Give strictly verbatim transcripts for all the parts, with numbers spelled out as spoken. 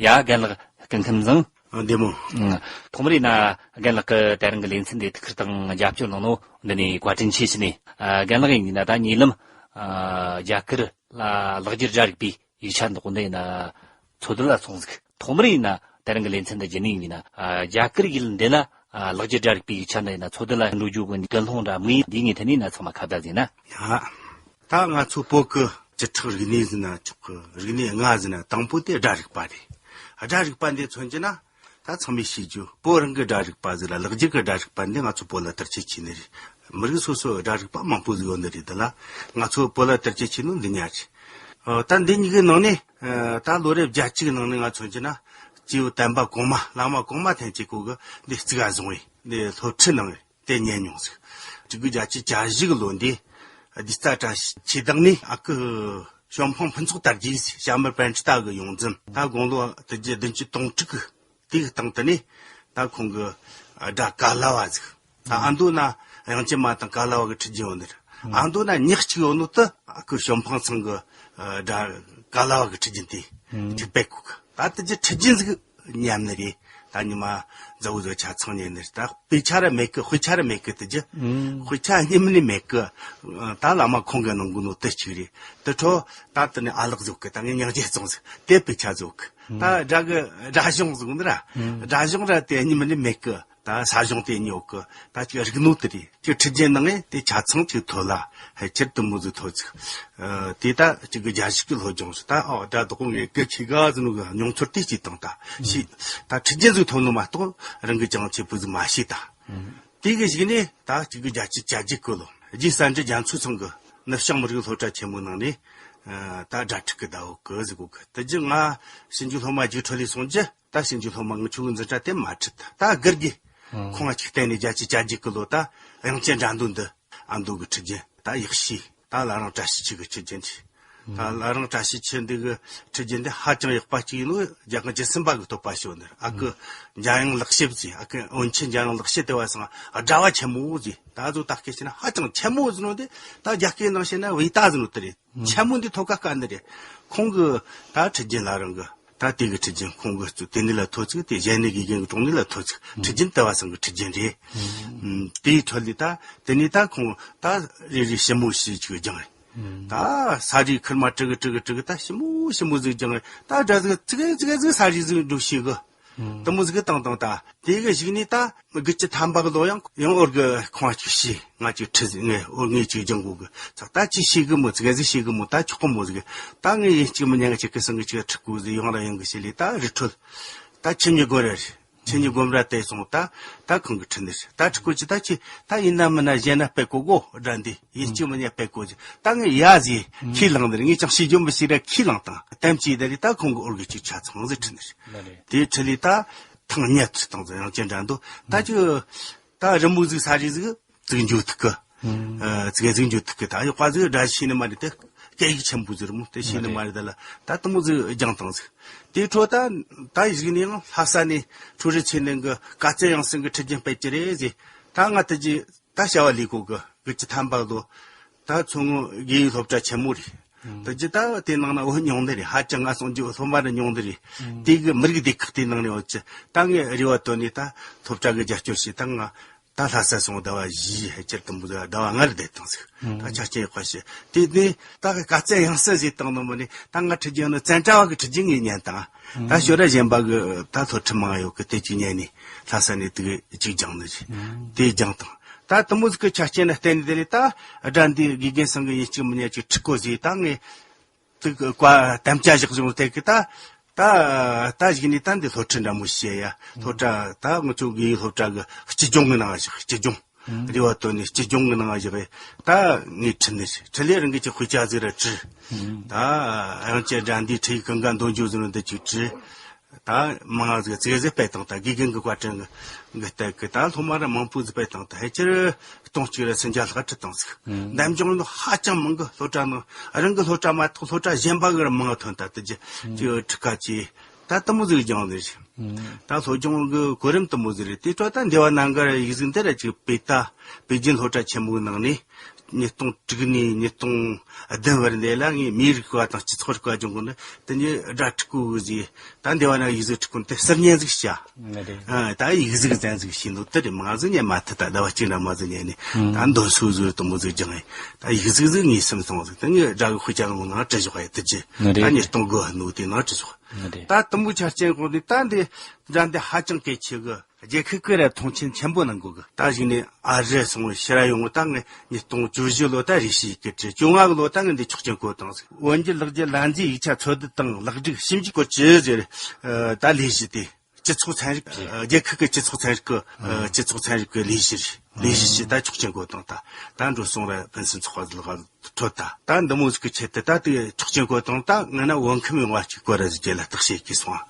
ཡ། རྒན་ལགས་སྐུ་ཁམས་བཟང་། ཨ། བདེ་མོ། ཨང་། ཐོག་མར་ཡིན་ན་རྒན་ལགས་ཀྱིས་དེ་རིང་གི་ལེ་ཚན་འདི་ཐུགས་ཁུར་དང་རྒྱབ་སྐྱོར་གནང་ནོ་འདི་ནས་བཀའ་དྲིན་ཆེ་ཞུ་ནས། ཨ། རྒན་ལགས་ཡིན་ན་ད་ཉེ་ལམ། ཨ། རྒྱ་གར་ལ་ལག་འཁྱེར་སྒྲ་རིག་པའི་ཡིག་ཆ་འདི་གོ་འདི་ཡིན་ན་འཚོལ་སྡུད་ལ་སོང་ཟིག་ཐོག་མར་ཡིན་ན་དེ་རིང་གི་ལེ་ཚན་འདི་བརྒྱུད་ནས་ཡིན་ན། ཨ། རྒྱ་གར་ཡུལ་འདི་ལ། ཨ། ལག་འཁྱེར་སྒྲ་རིག་པའི་ཡིག་ཆ་འདི་ཡིན་ན་འཚོལ་སྡུད་ལ་འགྲོ་རྒྱུ་གི་ཀུན་སློང་འདྲ་དམིགས་ཡུལ་འདི་ངས་ཐད་ནས་ན་ཚང་མ་ཁ་བརྡ་ཟིན་ན། ཡ། ད་ང་ཚོ་བོད་ཀྱི་བཅུ་ཕྲག་རིག་གནས་ཟེར་ན་ཆོག་གི། རིག་གནས་ལྔ་ཟེར་ན་དང་པོ་དེ་སྒྲ་རིག་པ་རེད། སྒྲ་རིག་པ་འདི་མཚོན་གྱི་ན། ད་ཚང་མས་ཤེས་རྒྱུ་བོད་རང་གི་སྒྲ་རིག་པ་ཟིག་ལ་ལག་འཁྱེར་གྱི་སྒྲ་རིག་པ་འདི་ང་ཚོ་བོད་ལ་དར་ཆེ་ཆེ་ནི་རེད། མི་རིགས་སོ་སོའི་སྒྲ་རིག་པ་མང་པོ་ཟིག་ཡོད་ནི་རེད། འདི་ལ་ང་ཚོ་བོད་ལ་དར་ཆེ་ཆེ་ནོ་འདི་གཉིས་རེད། ཨ། ད་འདི་གཉིས་ཀྱི་ནང་ནས། ཨ། ད་ལོ་རབས་བརྒྱད་ཅུ་གི་ནང་ནས་ང་མཚོན་གྱི་ན། སྐྱེས་བུ་དམ་པ་གོང་མ་བླ་མ་གོང་མ་ཐམས་ཅད་ཀོ་གི་འདི་གཙིགས་ཀ་བཟུང་བའི་འདི་སློབ་ཁྲིད་གནང་བའི་དེ་ཉན་མྱོང་ཟིག་བཅུ་དགུ་བརྒྱད་ཅུ་གྱ་བཞི་གི་ལོ་འདི་ལྡི་རྩ་བཀྲ་ཤིས་ཆོས་བདག་ནས་ཨ་ཁུ་ཞོན་ཕང་ཕུན་ཚོགས་དར་རྒྱས་ཟེར་ཞྭ་དམར་པཎ་ཌི་ཏ་གི་ཡོངས་འཛིན། ད་དགུང་ལོ་དེ་རྗེས་བདུན་ཅུ་དོན་དྲུག་གི་དེའི་སྟེང་དུ་ནས་ད་ཁོང་གི་སྒྲ་ཀ་ལ་བ་ཟིག་ད་ཨ་མདོ་ན་དབྱངས་ཅན་མ་དང་ཀ་ལ་བ་གི་ཁྲིད་རྒྱུན་ཡོད་ནི་རེད། ཨ་མདོ་ན་ཉག་གཅིག་ཡོད་ནོ་དུ་ཨ་ཁུ་ཞོན་ཕང་ཚང་གི་སྒྲ་ཀ་ལ་བ་གི་ཁྲིད་རྒྱུན་དེ་གཅིག་སྤེལ་གོ་གི་ད་དེ་རྗེས་ཁྲིད་རྒྱུན་ཟིག་ཉམས་ནི་རེད། ད་ཉི་མ་མཛའ་བོ་ཟིག་ཆ་ཚང་ཉན་ནི་རེད། ད་དཔེ་ཆ་ར་མེད་གི། དཔེ་ཆ་ར་མེད་གི་དེ་རྒྱུ། དཔེ་ཆ་རྙིང་མ་ནི་མེད་གི། ད་བླ་མ་ཁོང་གི་གནང་གི་ནོ་དེ་གཅིག་རེད། དེ་འཕྲོ་ད་དེ་ནས་ཨ་ལགས་ཟིག་གི་ད་ངས་མྱང་རྒྱལ་བཙོང་ཟིག་དེ་དཔེ་ཆ་ཟིག་གི་ད་སྒྲ་གི་སྒྲ་གཞུང་ཟིག་ནི་ར། སྒྲ་གཞུང་ར་དེ་རྙིང་མ་ནི་མེད་གི། ད་ས་གཞུང་དེ་ཉོ་གི་ད་ཅིག་རིག་ནོ་དེ་རེད། ཅིག་ཁྲིད་རྒྱུན་ནང་ངས་དེ་ཆ་ཚང་ཅིག་ཐོལ་ལ་ཕལ་ཆེར་དུ་མོ་ཟིག་ཐོལ་ཟིག་ཨ། དེ་ད་ཅིག་གི་རྒྱ་ཞིག་གི་སློབ་སྦྱོང་ཟིག་ད་ཨོ་སྒྲ་དག་ངས་གི་ཁྱི་ག་ཟིག་ནོ་གི་མྱོང་ཚོར་དེ་ཅིག་བཏང་ད་ཤི། ད་ཁྲིད་རྒྱུན་ཟིག་ཐོལ་ནོ་མ་གཏོགས་རང་གི་ཅང་ཆེ་པོ་ཟིག་མ་ཤེས་ད། དེ་གི་གཞུག་ནས་ད་ཅིག་གི་རྒྱ་ཆེ་བྱ་རྒྱུ་གི་ལོ་རྗེ་སྲ་མགྲོན་རྒྱ་མཚོ་ཚང་གི་ནུབ་བྱང་མི་རིགས་སློབ་གྲྭ་ཆེན་མོ་ནང་ནས་ད་སྒྲ་ཁྲིད་གི་ཟླ་བོ་གི་ཟིག་གོ་གི་དེ་རྒྱུ་ང་ཞིབ་འཇུག་སློབ་མ་རྒྱུགས་འཕྲོད་ལས་སོང་རྒྱུ། ད་ཞིབ་འཇུག་སློབ་མ་ངི་ཆུ་བོའི་འཛིན་གྲྭ་དེ་མ་ཁྲིད། ད་སྒེར་གྱི་ཁོང་ང་ཅིག་བསྟན་ནས་རྒྱ་ཆེ་བྱ་རྒྱུ་གི་ལོ་ད་དབྱངས་ཅན་སྒྲ་འདོན་འདི་ཨ་མདོ་གི་ཁྲིད་རྒྱུན་ད་ཡག་ཤོས། ད་བླ་རུང་བཀྲ་ཤིས་འཁྱིལ་གི་ཁྲིད་རྒྱུན་དེ། ད་བླ་རུང་བཀྲ་ཤིས་འཁྱིལ་འདི་གི་ཁྲིད་རྒྱུན་དེ་ཧ་ཅང་ཡག་པ་ཅིག་ཡིན་ནོ་རྒྱལ་དབང་བཅུ་གསུམ་པ་གི་བསྟོད་པ་ཞུ་ནི་རེད། ཨ་ཁུ་འཇམ་དབྱངས་ལེགས་བཤད་ཟེར། ཨ་ཁུ་འོན་ཆེན་འཇམ་དབྱངས་ལེགས་བཤད་དེ་བ་སང་སྒྲ་བ་ཆེན་མོ་ཟེར། ད་གཟོད་ད་སྐད་བཤད་ན་ཧ་ཅང་ཆེན་མོ་ཟེར་ནོ་དེ་ད་རྒྱ་སྐད་ནང་བཤད་ན་བི་ཏ་ཟེར་ནོ་དེ་རེད། ཆེན་མོ་འདི་ཐོག་ཁ་དཀའ་ནི་རེད། ཁོང་གི་ད་ཁྲིད་རྒྱུན་བླ་རུང་གི་ད་དེ་གི་ཁྲིད་རྒྱུན་ཁོང་གི་གཙོས་དེ་ནི་ལ་ཐོ་ཚིག་དེ་གཞན་ནི་དགེ་རྒན་གི་གྲོང་ནི་ལ་ཐོ་ཚིག་ཁྲིད་རྒྱུན་དེ་བ་སང་གི་ཁྲིད་རྒྱུན་རེད། ཨ། དེའི་ཁྲོད་ལས་ད་དེ་ནས་ད་ཁོང་ད་རེ་རེ་ཞིབ་མོ་ཞིག་ཅིག་སྦྱངས་རེད། ད་ས་རིས་ཁུར་མ་དྲུ་གི་དྲུ་གི་དྲུ་གི་ད་ཞིབ་མོ་ཞིབ་མོ་ཟིག་སྦྱངས་རེད། ད་སྒྲ་ཟིག་ཙི་གེ་ཙི་གེ་ཟིག་ས་རིས་ཟིག་འགྲོ་ཤེས་གི་དུ་མོ་ཟིག་གི་བཏང་བཏང་ད་དེ་གི་གཞུག་ནས་ད་དགུ་བཅུ་ཐམ་པ་གི་ལོ་ཡང་ཡང་འོར་གི་ཁང་བ་ཅིག་ཤེས། ང་ཅིག་ཁྲིད་ཟིག་ངས་འོར་ངས་ཅིག་སྦྱང་དགོས་གི་ཚ་ད་ཅིག་ཤེས་གི་མོ་ཙི་གེ་ཟིག་ཤེས་གི་མོ་ད་ཆོག་གི་མོ་ཟིག་ད་ངས་ཡིན་གཅིག་མིན་གཉིས་ང་ཅིག་གི་སང་གི་ཅིག་ཁྲིད་དགོས་ཟིག་ཡང་ར་ཡང་གི་ཤེས་ལས་ད་རི་ཁྲོད་ད་ཆུ་ཉི་དགོན་ར་རེད། ཆུ་ཉི་དགོན་ར་དེ་སོང་ད་ད་ཁང་གི་ཁྲིད་ནི་རེད། ད་ཁྲིད་གོ་ཅི་ད་ཅི་ད་ཡིན་ན་མིན་ན་གཞན་ན་སྤེལ་གོ་གོ་སྒྲ་འདི་ཡིན་གཅིག་མིན་གཉིས་སྤེལ་གོ་ཅི་ད་ངས་ཡ་ཟིག་ཁས་བླངས་ནི་རེད། ངས་ཅང་ཤེས་རྒྱུ་མི་ཤེས་ར་ཁས་བླངས་དང་དམ་ཅི་ད་རེད། ད་ཁང་གི་འོར་གི་ཅིག་ཆ་ཚང་ཟིག་ཁྲིད་ནི་རེད། དེའི་ཁྲིད་ལས་ད་ཐང་ཉལ་ཚུལ་དང་ཟེར་ཡང་ཅན་འདྲ་འདུག་ད་ཅི་ད་རི་མོ་ཟིག་ས་རིས་ཟིག་ཙིག་འཇུ་ཐུག་གི་ཨ་ཙིག་ཙིག་འཇུ་ཐུག་གི་ད་ཡོག་པ་ཟིག་སྒྲ་ཤེས་ནི་མ་རེད། དེ་སྐད་ཡིག་ཆེན་པོ་ཟིག་རི་མོ་དེ་ཤེས་ནི་མ་རེད། ད་ལ་ད་དུ་མོ་ཟིག་སྦྱངས་དང་ཟིག་དེའི་ཁྲོད་ད་ད་གཞུག་ནས་ཡང་ལྷ་ས་ནས་ཁྲོ་རི་ཚེ་ནན་གི་བཀའ་སྩལ་ཡང་སེང་གི་ཁྲིད་རྒྱུན་སྤེལ་གྱི་རེད་ཟེར། ད་ང་དེ་རྗེས་ད་བྱ་བ་ལས་གོ་གི་དགུ་བཅུ་ཐམ་པ་ལོ་ད་མཚོ་སྔོན་དགེ་འོས་སློབ་གྲྭ་ཆེན་མོ་རེད། ཨང་། དེ་རྗེས་ད་དེ་ནང་ན་འོ་མྱོང་ནི་རེད། ཧ་ཅང་ང་སོང་རྒྱུ་སློབ་མ་རེ་མྱོང་ནི་རེད། ཨང་། དེ་གི་མི་རིགས་སྡེ་ཁག་དེ་ནང་ནས་འོ་ཅི་ད་ངས་རེ་བ་བཏོན་ནས་ད་སློབ་གྲྭ་གི་རྒྱབ་སྐྱོར་བྱས་ད་ང་ད་ལྷ་ས་སོང་ཟླ་བ་བཞི་ཕལ་ཆེར་དུ་མོ་ཟིག་ཟླ་བ་ལྔ་རེ་བསྡད་བཏང་ཟིག་ཨང་། ད་ཆ་རྐྱེན་ཡག་པ་བྱས་དེ་ནས་ད་གི་བཀའ་སྩལ་ཡང་སེང་ཟེར་བཏང་ནོ་མ་ནི་ད་ང་ཁྲིད་རྒྱུ་ནི་བཙན་བཀྲ་བ་གི་ཁྲིད་རྒྱུ་ངས་ཉན་དང་། ད་ཨང་ཞོར་ར་གཞན་པ་གི་ད་སློབ་ཁྲིད་མང་ཡོད་གི་དེ་གཅིག་ཉན་ནས་ལྷ་ས་ནས་དེ་གི་གཅིག་སྦྱངས་ནི་རེད། ཨང་། དེ་སྦྱངས་དང་། ད་དུ་མོ་ཟིག་གི་ཆ་རྐྱེན་ལ་བརྟེན་ནས་དེ་ནས་ད་སྒྲ་འདི་དགེ་རྒན་སང་གི་ཡིན་གཅིག་མིན་གཉིས་ཅིག་ཁྲིད་གོ་ཟིག་ད་ངས་དེ་གི་བཀའ་དམ་བཅའ་བཞག་བྱུང་དེ་གི་ད་ད་ད་གཞུག་ནས་ད་འདི་སློབ་ཁྲིད་འདྲ་མོ་བྱེད་ཡ། སློབ་གྲྭ་ད་ང་ཚོ་དགེ་སློབ་གྲྭ་གི་སྤྱི་ལྗོངས་གི་ནང་བཞག་སྤྱི་ལྗོངས་རེ་བ་བཏོན་ནས་སྤྱི་ལྗོངས་གི་ནང་བཞག་ད་ངས་ཁྲིད་ནས་ཁྲིད་ལས་རང་གི་ཅིག་དཔེ་ཆ་ཟིག་ར་བྲིས། ད་དབྱངས་ཅན་སྒྲ་འདིའི་ཁྲིད་ཡིག་ཀུན་དགའ་འདོན་རྒྱུ་ཟེར་ནོ་འདི་ཅིག་བྲིས། ད་མང་ང་ཟིག་ཙིག་ཟིག་སྤེལ་བཏང་ད་དགེ་རྒན་གི་བཀའ་དྲིན་གི་གི་སྟེགས་གི་ད་སློབ་མ་ར་མང་པོ་ཟིག་སྤེལ་བཏང་ད་ཕལ་ཆེར་སྟོང་གཅིག་ར་སུམ་བརྒྱ་ལྷག་ཁྲིད་བཏང་ཟིག་ཨང་། འདེམས་སྦྱོང་ནི་ཧ་ཅང་མང་གི་སློབ་གྲྭ་ནང་རང་གི་སློབ་གྲྭ་མ་གཏོགས་སློབ་གྲྭ་གཞན་པ་གི་ར་མང་ང་ཐོན་ད་དེ་ཅི་ཨང་ཅི་ཁྲིད་ཁ་ཅི་ད་དུ་མོ་ཟིག་སྦྱངས་ནི་རེད། ཨང་། ད་སློབ་སྦྱོང་གི་གོ་རིམ་དུ་མོ་ཟིག་རེད། དེ་སྤྲོ་ད་འདི་བ་ནང་གི་ར་ཡིག་གཟུགས་འདི་ར་ཅིག་པེ་ཏ་པེ་ཅིན་སློབ་གྲྭ་ཆེན་མོའི་ནང་ནས། ཉིས་སྟོང་དྲུག་ནས་ཉིས་སྟོང་བདུན་བར་འདི་ལ་ངས་མིའི་རིག་པ་དང་སྤྱི་ཚོགས་རིག་པ་སྦྱོང་གི་འདུག་དེ་ནས་སྒྲ་ཕྲུ་གུ་གི་ཟིག་ད་འདི་བ་ན་ཡིག་གཟུགས་ཕྲུ་གུ་འདི་ཟུར་ཉན་ཟིག་བྱ། ང་རེད། ཨ། ད་ཡིག་གཟུགས་ཟན་ཟིག་ཤེས་འདུག་དེ་རེད། མ་ཟིག་ཉན་མ་ཐུབ། ད་ཟླ་བ་གཅིག་འདྲ་མ་ཟིག་ཉན་ནས་ད་འདོན་སྲོལ་ཟིག་དུམ་བུ་ཟིག་སྦྱངས་ཡིན། ད་ཡིག་གཟུགས་ཟིག་ངས་སེམས་སོང་ཟིག་དེ་ངས་སྒྲ་གི་དཔེ་ཆ་ནང་ན་བྲིས་ཞོག་ཡ། དེ་རྒྱུ་ང་ད་རེད། ཉིས་སྟོང་དགུ་ནོ་དེ་ནང་བྲིས་ཞོག་ང་རེད། ད་དུམ་བུ་ཆ་རྐྱེན་གོ་ནས་ད་འདི་སྒྲ་འདི་ཧ་ཅང་གལ་ཆེ་གི། རྒྱལ་ཁབ་ཀྱིས་ར་མཐོང་ཆེན་ཆེན་པོ་གནང་དགོས་གི། ད་གཞུག་ནས་ཨ་རི་སོང་བའི་ཕྱིར་ཡོང་བ་ད་ངས་ཉིས་སྟོང་བཅུ་བཞི་ལོ་ད་རེ་ཞིག་གི་བྲིས། བཅོ་ལྔ་གི་ལོ་ད་ངས་འདི་ཆོག་མཆན་བཀོད་བཏང་ཟིག་འོན་ཀྱང་ལག་རྗེས་ལག་འཛིན་ཡིག་ཆ་འཚོལ་བསྡུ་དང་ལེགས་སྒྲིག་ཞིབ་འཇུག་སྐོར་གྱི་ཟེར། ཨ། ད་ལས་གཞི་དེ་སྤྱི་ཚོགས་ཚན་རིག་རྒྱལ་ཁབ་ཀྱི་སྤྱི་ཚོགས་ཚན་རིག་གི། ཨ། སྤྱི་ཚོགས་ཚན་རིག་གི་ལས་གཞི་རེད། ལས་གཞི་ཞིག་ད་ཆོག་མཆན་བཀོད་བཏང་། ད་ད་འགྲོ་སོང་ར་ཕུན་སུམ་ཚོགས་པ་ལག་འཕྲོད། ད་ད་འདི་མོ་ཟིག་གི་ཆེད་དུ་ད་དེ་ཆོག་མཆན་བཀོད་བཏང་། ད་ང་ན་བོད་ཁམས་ཡོང་བ་གཅིག་སྐོར་ར་ཟིག་རྒྱལ་ལ་བརྟག་དཔྱད་གི་སོང་།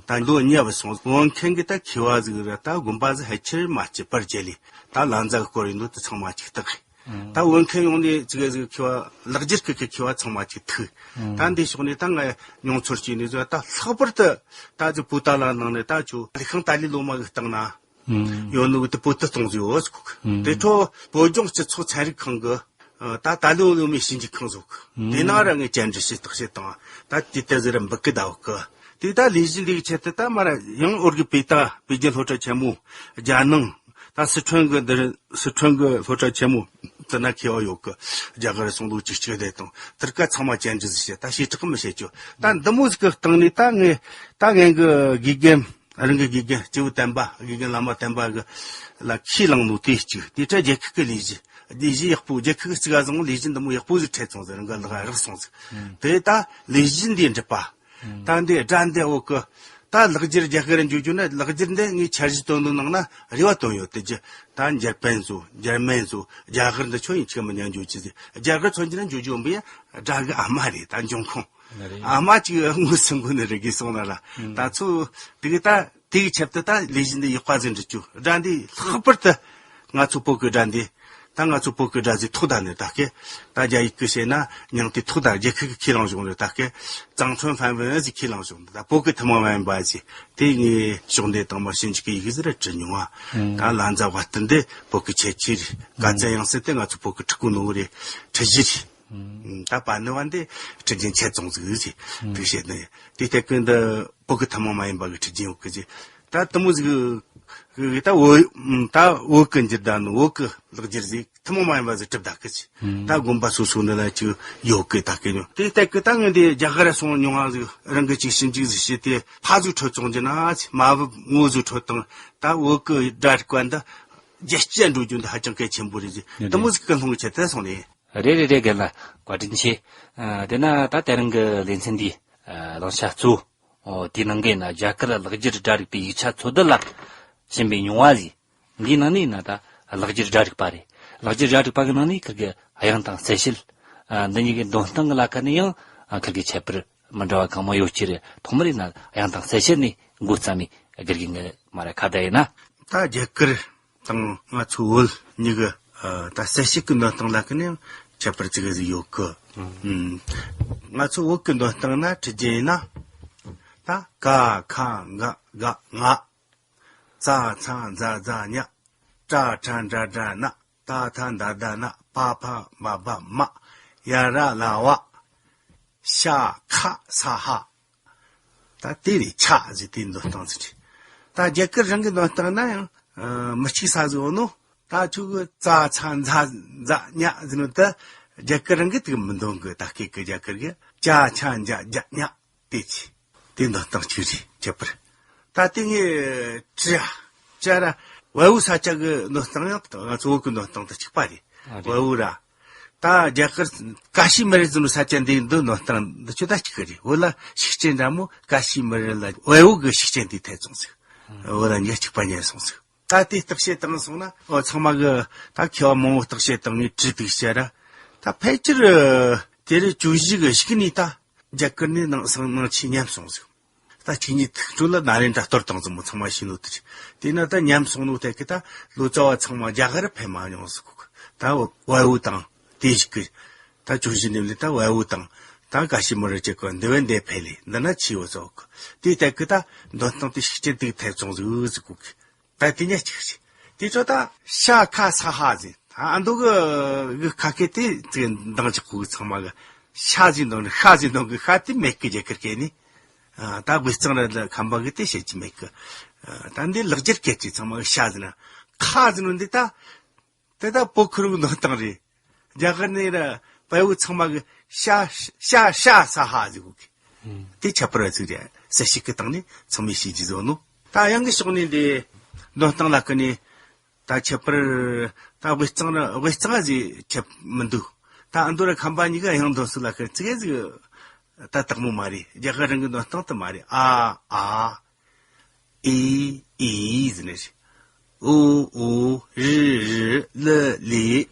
ཨང་། ད་ལོ་ཉེ་བ་སོང་། བོད་ཁམས་གི་ད་མཁས་པ་ཟིག་ར་ད་དགོན་པ་ཟིག་ཕལ་ཆེར་མ་སྐྱིད་པར་བརྒྱལ་ལི། ད་ལ་འཛའ་གི་སྐོར་ཡིན་ནོ་དེ་ཚང་མ་གཅིག་བརྟག་གི། ཨང་། ད་བོད་ཁམས་ཡོང་ནས་ཅིག་ཟིག་མཁས་པ་ལག་སྒྱུར་གི་གི་མཁས་པ་ཚང་མ་གཅིག་ཐུག་ཨང་། ད་འདི་ཕྱོགས་ནས་ད་ང་མྱོང་ཚོར་བྱས་ནས་ཟིག་ད་ལྷག་པར་དུ་ད་ཅིག་པོ་ཏཱ་ལ་ནང་ནས་ད་ཅིག་ལི་ཤང་ཏཱ་ལའི་བླ་མ་གི་སྟེང་ན། ཨང་། ཡོད་ནོ་དེ་བོད་དུ་གཏོང་ཟིག་ཡོད་ཟིག་ཨང་། དེ་འཕྲོ་བོད་ལྗོངས་སྤྱི་ཚོགས་ཚན་རིག་ཁང་གི། ཨ། ད་ཏཱ་ལའི་བླ་མའི་ཞིབ་འཇུག་ཁང་ཟིག་ཨང་། དེ་ནང་ར་ངས་བཅར་འདྲི་བྱས་བརྟག་དཔྱད་བཏང་། ད་དེ་ལྟ་ཟིག་ར་འབུད་གི་ད་བོད་གི། དེ་ད་ལས་གཞི་འདིའི་ཆེད་དུ་ད་མ་ར་ཡང་ཨོ་རིག་པའི་ད་པེ་ཅིན་སློབ་གྲྭ་ཆེན་མོ། རྒྱ་ནང་། ད་སི་ཁྲོན་གི་འདིར་སི་ཁྲོན་གི་སློབ་གྲྭ་ཆེན་མོ་དེ་ན་མཁས་པ་ཡོད་གི། རྒྱ་གར་སོང་ལོ་བཅུ་གཅིག་དེ་དང་དེར་ཀ་ཚང་མ་བཅར་འདྲི་ཟིག་བྱས། ད་ཞེ་དྲག་མི་བྱེད་རྒྱུ། ད་འདི་མོ་ཟིག་གི་སྟེང་ནས་ད་ངས་ད་ངས་གི་དགེ་རྒན། རང་གི་དགེ་རྒན་སྐྱེས་བུ་དམ་པ། དགེ་རྒན་བླ་མ་དམ་པ་གི་ལ་ཁས་བླངས་ནོ་དེ་གཅིག་དེ་ད་རྒྱལ་ཁབ་ཀྱི་ལས་གཞི། ལས་གཞི་ཡག་པོ། རྒྱལ་ཁབ་ཀྱི་གཅིག་ག་བཟང་ལས་གཞི་འདི་མོ་ཡག་པོ་ཟིག་འཕྲད་སོང་ཟེར། རང་གི་ལག་རག་སོང་ཟིག་ཨང་། དེ་ད་ལས་གཞི་འདིའི་འགྲུབ་པ། ཨང་། ད་འདི་སྒྲ་འདི་འོག་གི་ད་ལེགས་སྒྱུར་རྒྱ་གར་འཇུག་རྒྱུ་ན། ལེགས་སྒྱུར་འདི་ངས་འཆར་གཞི་བཏོན་ནོ་ནང་ན་རེ་བ་བཏོན་ཡོད། དེ་རྒྱུ་ད་འཇར་པན་བཟོ། འཇར་མན་བཟོ། རྒྱ་གར་འདི་ཁྱོད་ཡིན་ཆེ་མི་ཉན་འཇུག་ཅི་ཟིག་རྒྱ་གར་ཚོ་འཇུག་ན་འཇུག་རྒྱུ་འབུ་ཡ་སྒྲ་གི་ཨ་མ་རེད། ད་འབྱུང་ཁུངས། ང་རེད། ཨ་མ་གཅིག་དངོས་སུ་མགོ་ནས་རེ་གི་སོང་ན་ལ། ཨང་། ད་ཚོ་དེ་གི་ད་དེ་གི་ཆེད་དུ་ད་ལས་གཞི་འདི་ཡག་པ་ཟིག་འགྲུབ་རྒྱུ། སྒྲ་འདི་ལྷག་པར་དུ་ང་ཚོ་བོད་གི་སྒྲ་འདི། ད་ང་ཚོ་བོད་གི་སྒྲ་ཟིག་ཐོག་ད་ནས་ད་སྐད་ད་རྒྱ་ཡིག་གི་བཤད་ན་མྱང་དེ་ཐོག་ད། རྒྱལ་ཁབ་གི་ཁས་བླངས་བྱུང་རེད། ད་སྐད་ཙང་ཚོན་ཧྥན་ཝན་ཟིག་ཁས་བླངས་བྱུང་། ད་བོད་གི་ཐུན་མོང་མ་ཡིན་པ་ཟིག་དེ་ངས་ཕྱོགས་འདི་དང་མ་ཞིབ་འཇུག་གི་ཡིག་ཟིག་ར་བྲིས་མྱོང་བ། ཨང་། ད་ལ་འཛའ་བ་སྟེ་འདི་བོད་གི་ཁྱད་ཆོས་རེད། ག་ཚད་ཡང་སྲིད་དེ་ང་ཚོ་བོད་གི་ཕྲུ་གུ་ནོ་རེད། ཁྲིད་གཞི་རེད། ད་པ་ནི་བ་འདི་ཁྲིད་རྒྱུན་ཆད་སོང་ཟིག་ཟེར། དེ་བཤད་ནི་དེ་ལྟ་གི་འདི་བོད་གི་ཐུན་མོང་མ་ཡིན་པ་གི་ཁྲིད་རྒྱུན་ཡོད་གི་ཟེར། ད་དུ་མོ་ཟིག་གི་ད་བོད་ད་བོད་གི་འགྱུར་ད་ནི་བོད་གི་ལེགས་སྒྱུར་ཟིག་ཐུན་མོང་མ་ཡིན་པ་ཟིག་གྲུབ་ད་གི་ཟེར། ད་དགོན་པ་སོ་སོ་ནི་ལ་ཅིག་ཡོད་གི་ད་གི་ཉོ། དེ་ལྟ་གི་ད་ངས་འདི་རྒྱ་གར་སོང་མྱོང་བ་ཟིག་རང་གི་ཅིག་ཞིབ་འཇུག་ཟིག་བྱས་ཏེ་ཕ་ཟིག་འཕྲོད་བཙོང་རྒྱུ་ན་ཟེར། མ་བུ་ངོ་ཟིག་འཕྲོད་དང་ད་བོད་གི་སྒྲ་རིག་པ་འདི་རྒྱ་སྐྱེད་འགྲོ་རྒྱུ་འདི་ཧ་ཅང་གལ་ཆེན་པོ་རེད་ཟེར། དུ་མོ་ཟིག་གི་ལྷུང་ཆེ་དེ་སོང་ནས། རེད་རེད་རེད། རྒན་ལགས་བཀའ་དྲིན་ཆེ། ཨ། དེ་ན་ད་དེ་རིང་གི་ལེ་ཚན་འདིའི་ཨ་བླང་བྱ་གཙོ་བོ་དེའི་ནང་གི་ན་རྒྱ་གར་ལེགས་སྒྱུར་སྒྲ་རིག་པའི་ཡིག་ཆ་འཚོལ་བསྡུ་ལ་ཕྱིན་པའི་མྱོང་བ་ཟིག་འདིའི་ནང་ནས་ན་ད་ལེགས་སྒྱུར་སྒྲ་རིག་པ་རེད། ལེགས་སྒྱུར་སྒྲ་རིག་པ་གི་ནང་ནས་ཁིར་གི་དབྱངས་དང་གསལ་བྱེད། ཨ། འདི་གཉིས་ཀྱི་འདོན་སྟངས་ཀྱི་ལ་ཁ་ནས་ཡང་ཨ་ཁིར་གི་ཁྱད་པར་མི་འདྲ་བ་གང་མང་ཡོད་ཀྱི་རེད། ཐོག་མར་ཡིན་ན་དབྱངས་དང་གསལ་བྱེད་ནས་འགོ་བརྩམས་ནས་དགེ་རྒན་གྱིས་མ་ར་ཁ་བརྡ་ཡིན་ན། ད་རྒྱ་གར་དང་ང་ཚོ་བོད་གཉིས་ཀྱི་ཨ་ད་གསལ་བྱེད་ཀྱི་འདོན་སྟངས་ལ་ཁ་ནས་ཁྱད་པར་ཅིག་ཟིག་ཡོད་གི། ཨང་། ང་ཚོ་བོད་ཀྱི་འདོན་སྟངས་ན་ཁྲིད་རྒྱུ་ཡིན་ན། ད་ཀ་ཁ་ག་གྷ་ང་། ཙ་ཚ་ཛ་ཛ་ཉ། ཏྲ་ཥ་ཌ་ཌ་ཎ། ཏ་ཐ་ད་ད་ན། པ་ཕ་བ་བ་མ། ཡ་ར་ལ་བ། ཤ་ཁ་ས་ཧ། ད་དེ་རེད། ཆ་ཟེར་དེའི་འདོན་སྟངས་ཟེར་རེད། ད་རྒྱ་གར་རང་གི་འདོན་སྟངས་ན་ཡང་ཨ་མི་གཅིག་ས་ཟིག་ཡོད་ནོ། ད་ཁྱོད་གི་ཙ་ཚ་ཛ་ཛ་ཉ་ཟེར་ནོ་ད་རྒྱ་གར་རང་གི་དེ་མི་འདོན་གི། ད་སྐད་གི་རྒྱ་གར་གི་ཅ་ཆ་འཇ་ཇ་ཉ་དེ་ཆི། དེ་འདོན་སྟངས་གཅིག་རེད་ཁྱད་པར། ད་དེ་ངས་ཀྲ་ཀྲ་ར་ཝའུ་ས་ཆ་གི་འདོན་སྟངས་ཡང་ང་ཚོ་བོད་གི་འདོན་སྟངས་དང་གཅིག་པ་རེད། ཨ་རེད། ཝའུ་ར། ད་རྒྱ་གར་ཀ་ཤི་མི་རི་ཟེར་ནོ་ས་ཆ་འདི་འདི་འདོན་སྟངས་འདི་ཆོ་ད་གཅིག་གི་རེད། བོད་ལ་ཤུགས་རྐྱེན་འདྲ་མོ་ཀ་ཤི་མི་རི་ལ་ཝའུ་གི་ཤུགས་རྐྱེན་དེ་ཐེབས་སོང་ཟིག་བོད་ལ་ཉག་གཅིག་པ་ཉན་སོང་ཟིག་ད་དེ་བརྟག་དཔྱད་བཏང་སོང་ན། ཨོ་ཚང་མ་གི་ད་མཁས་པ་མང་བོ་བརྟག་དཔྱད་བཏང་ངས་བྲིས་འདུག་བཤད་ར། ད་ཕལ་ཆེར་དེ་རིང་བཅུ་བཞི་གི་གཞུག་ནས་ད་རྒྱ་གར་ནས་ནང་སང་ནང་ཆེས་ཉམས་སོང་ཟིག་ད་ཆོས་ཉིད་ཐུགས་སྤྲོ་ལ་ན་རེ་འདྲ་གཏོར་བཏང་ཟིག་མོ་ཚང་མ་ཤེས་ནོ་དེ་རེད། དེས་ན་ད་ཉམས་སོང་ནོ་དེ་གི་ད་ལོ་ཙཱ་བ་ཚང་མ་རྒྱ་གར་ཕེབས་མ་མྱོང་ཟིག་གོ་གི། ད་ཝའུ་དང་དེ་ཞིག་གི་ད་བཅུ་བཞི་ནས་ལས་ད་ཝའུ་དང་ད་ཀ་ཤི་མི་རི་ཅིག་གི་འདི་བས་འདི་ཕེབས་ལས་འདི་ན་ཆེས་ཡོད་ཟིག་གོ་གི། དེ་དེ་གི་ད་འདོན་སྟངས་དེ་ཤུགས་རྐྱེན་དེ་ཐེབས་སོང་ཟིག་ཟིག་གོ་གི། ད་དེ་ཉག་གཅིག་རེད། དེ་ཚོ་ད་ཤ་ཁ་ས་ཧ་ཟེར། ཨ་མདོ་གི་གི་ཁ་སྐད་དེ་ཚིག་འདང་ཅིག་གོ་གི། ཚང་མ་གི་ཤ་ཟེར་འདུག་ནི་ཤ་ཟེར་འདུག་གི་ཤ་དེ་མེད་གི། རྒྱ་གར་སྐད་ནི། ཨ་ད་དབུས་གཙང་ར་ལ་ཁམས་པ་གི་དེ་བཤད་ཀྱི་མེད་གི། ཨ་ད་འདི་ལེགས་སྦྱར་སྐད་ཀྱི་ཚང་མ་གི་ཤ་ཟེར་ན། ཁ་ཟེར་ནོ་འདི་ད། དེ་ད་བོད་ཁུར་གི་འདོན་སྟངས་རེད། རྒྱ་གར་ནས་ར་བལ་བོ་ཚང་མ་གི་ཤ་ཤ་ཤ་ས་ཧ་ཟེར་གོ་གི། ཨང་། དེ་ཁྱད་པར་བ་ཚིག་རེད། གསལ་བཤད་གི་སྟེང་ནས་ཚང་མས་ཤེས་ཀྱི་བཟོ་ནོ། ད་དབྱངས་ཀྱི་ཕྱོགས་ནས་འདི་འདོན་སྟངས་ལ་ཀི་ནས་ད་ཁྱད་པར། ད་དབུས་གཙང་ར་དབུས་གཙང་ཟེར་ཁྱད་མི་འདུག། ད་ཨ་མདོ་ར་ཁམས་པ་གཉིས་ཀ་དབྱངས་འདོན་སྲོལ་ལ་ཀི་ཙི་གེ་ཟིག་ད་དག་མོ་མ་རེད། རྒྱ་གར་རང་གི་འདོན་སྟངས་དེ་མ་རེད། ཨ་ཨ། ཨི་ཨི་ཟེར་ནས། ཨུ་ཨུ་རི་རི་ལི་ལི།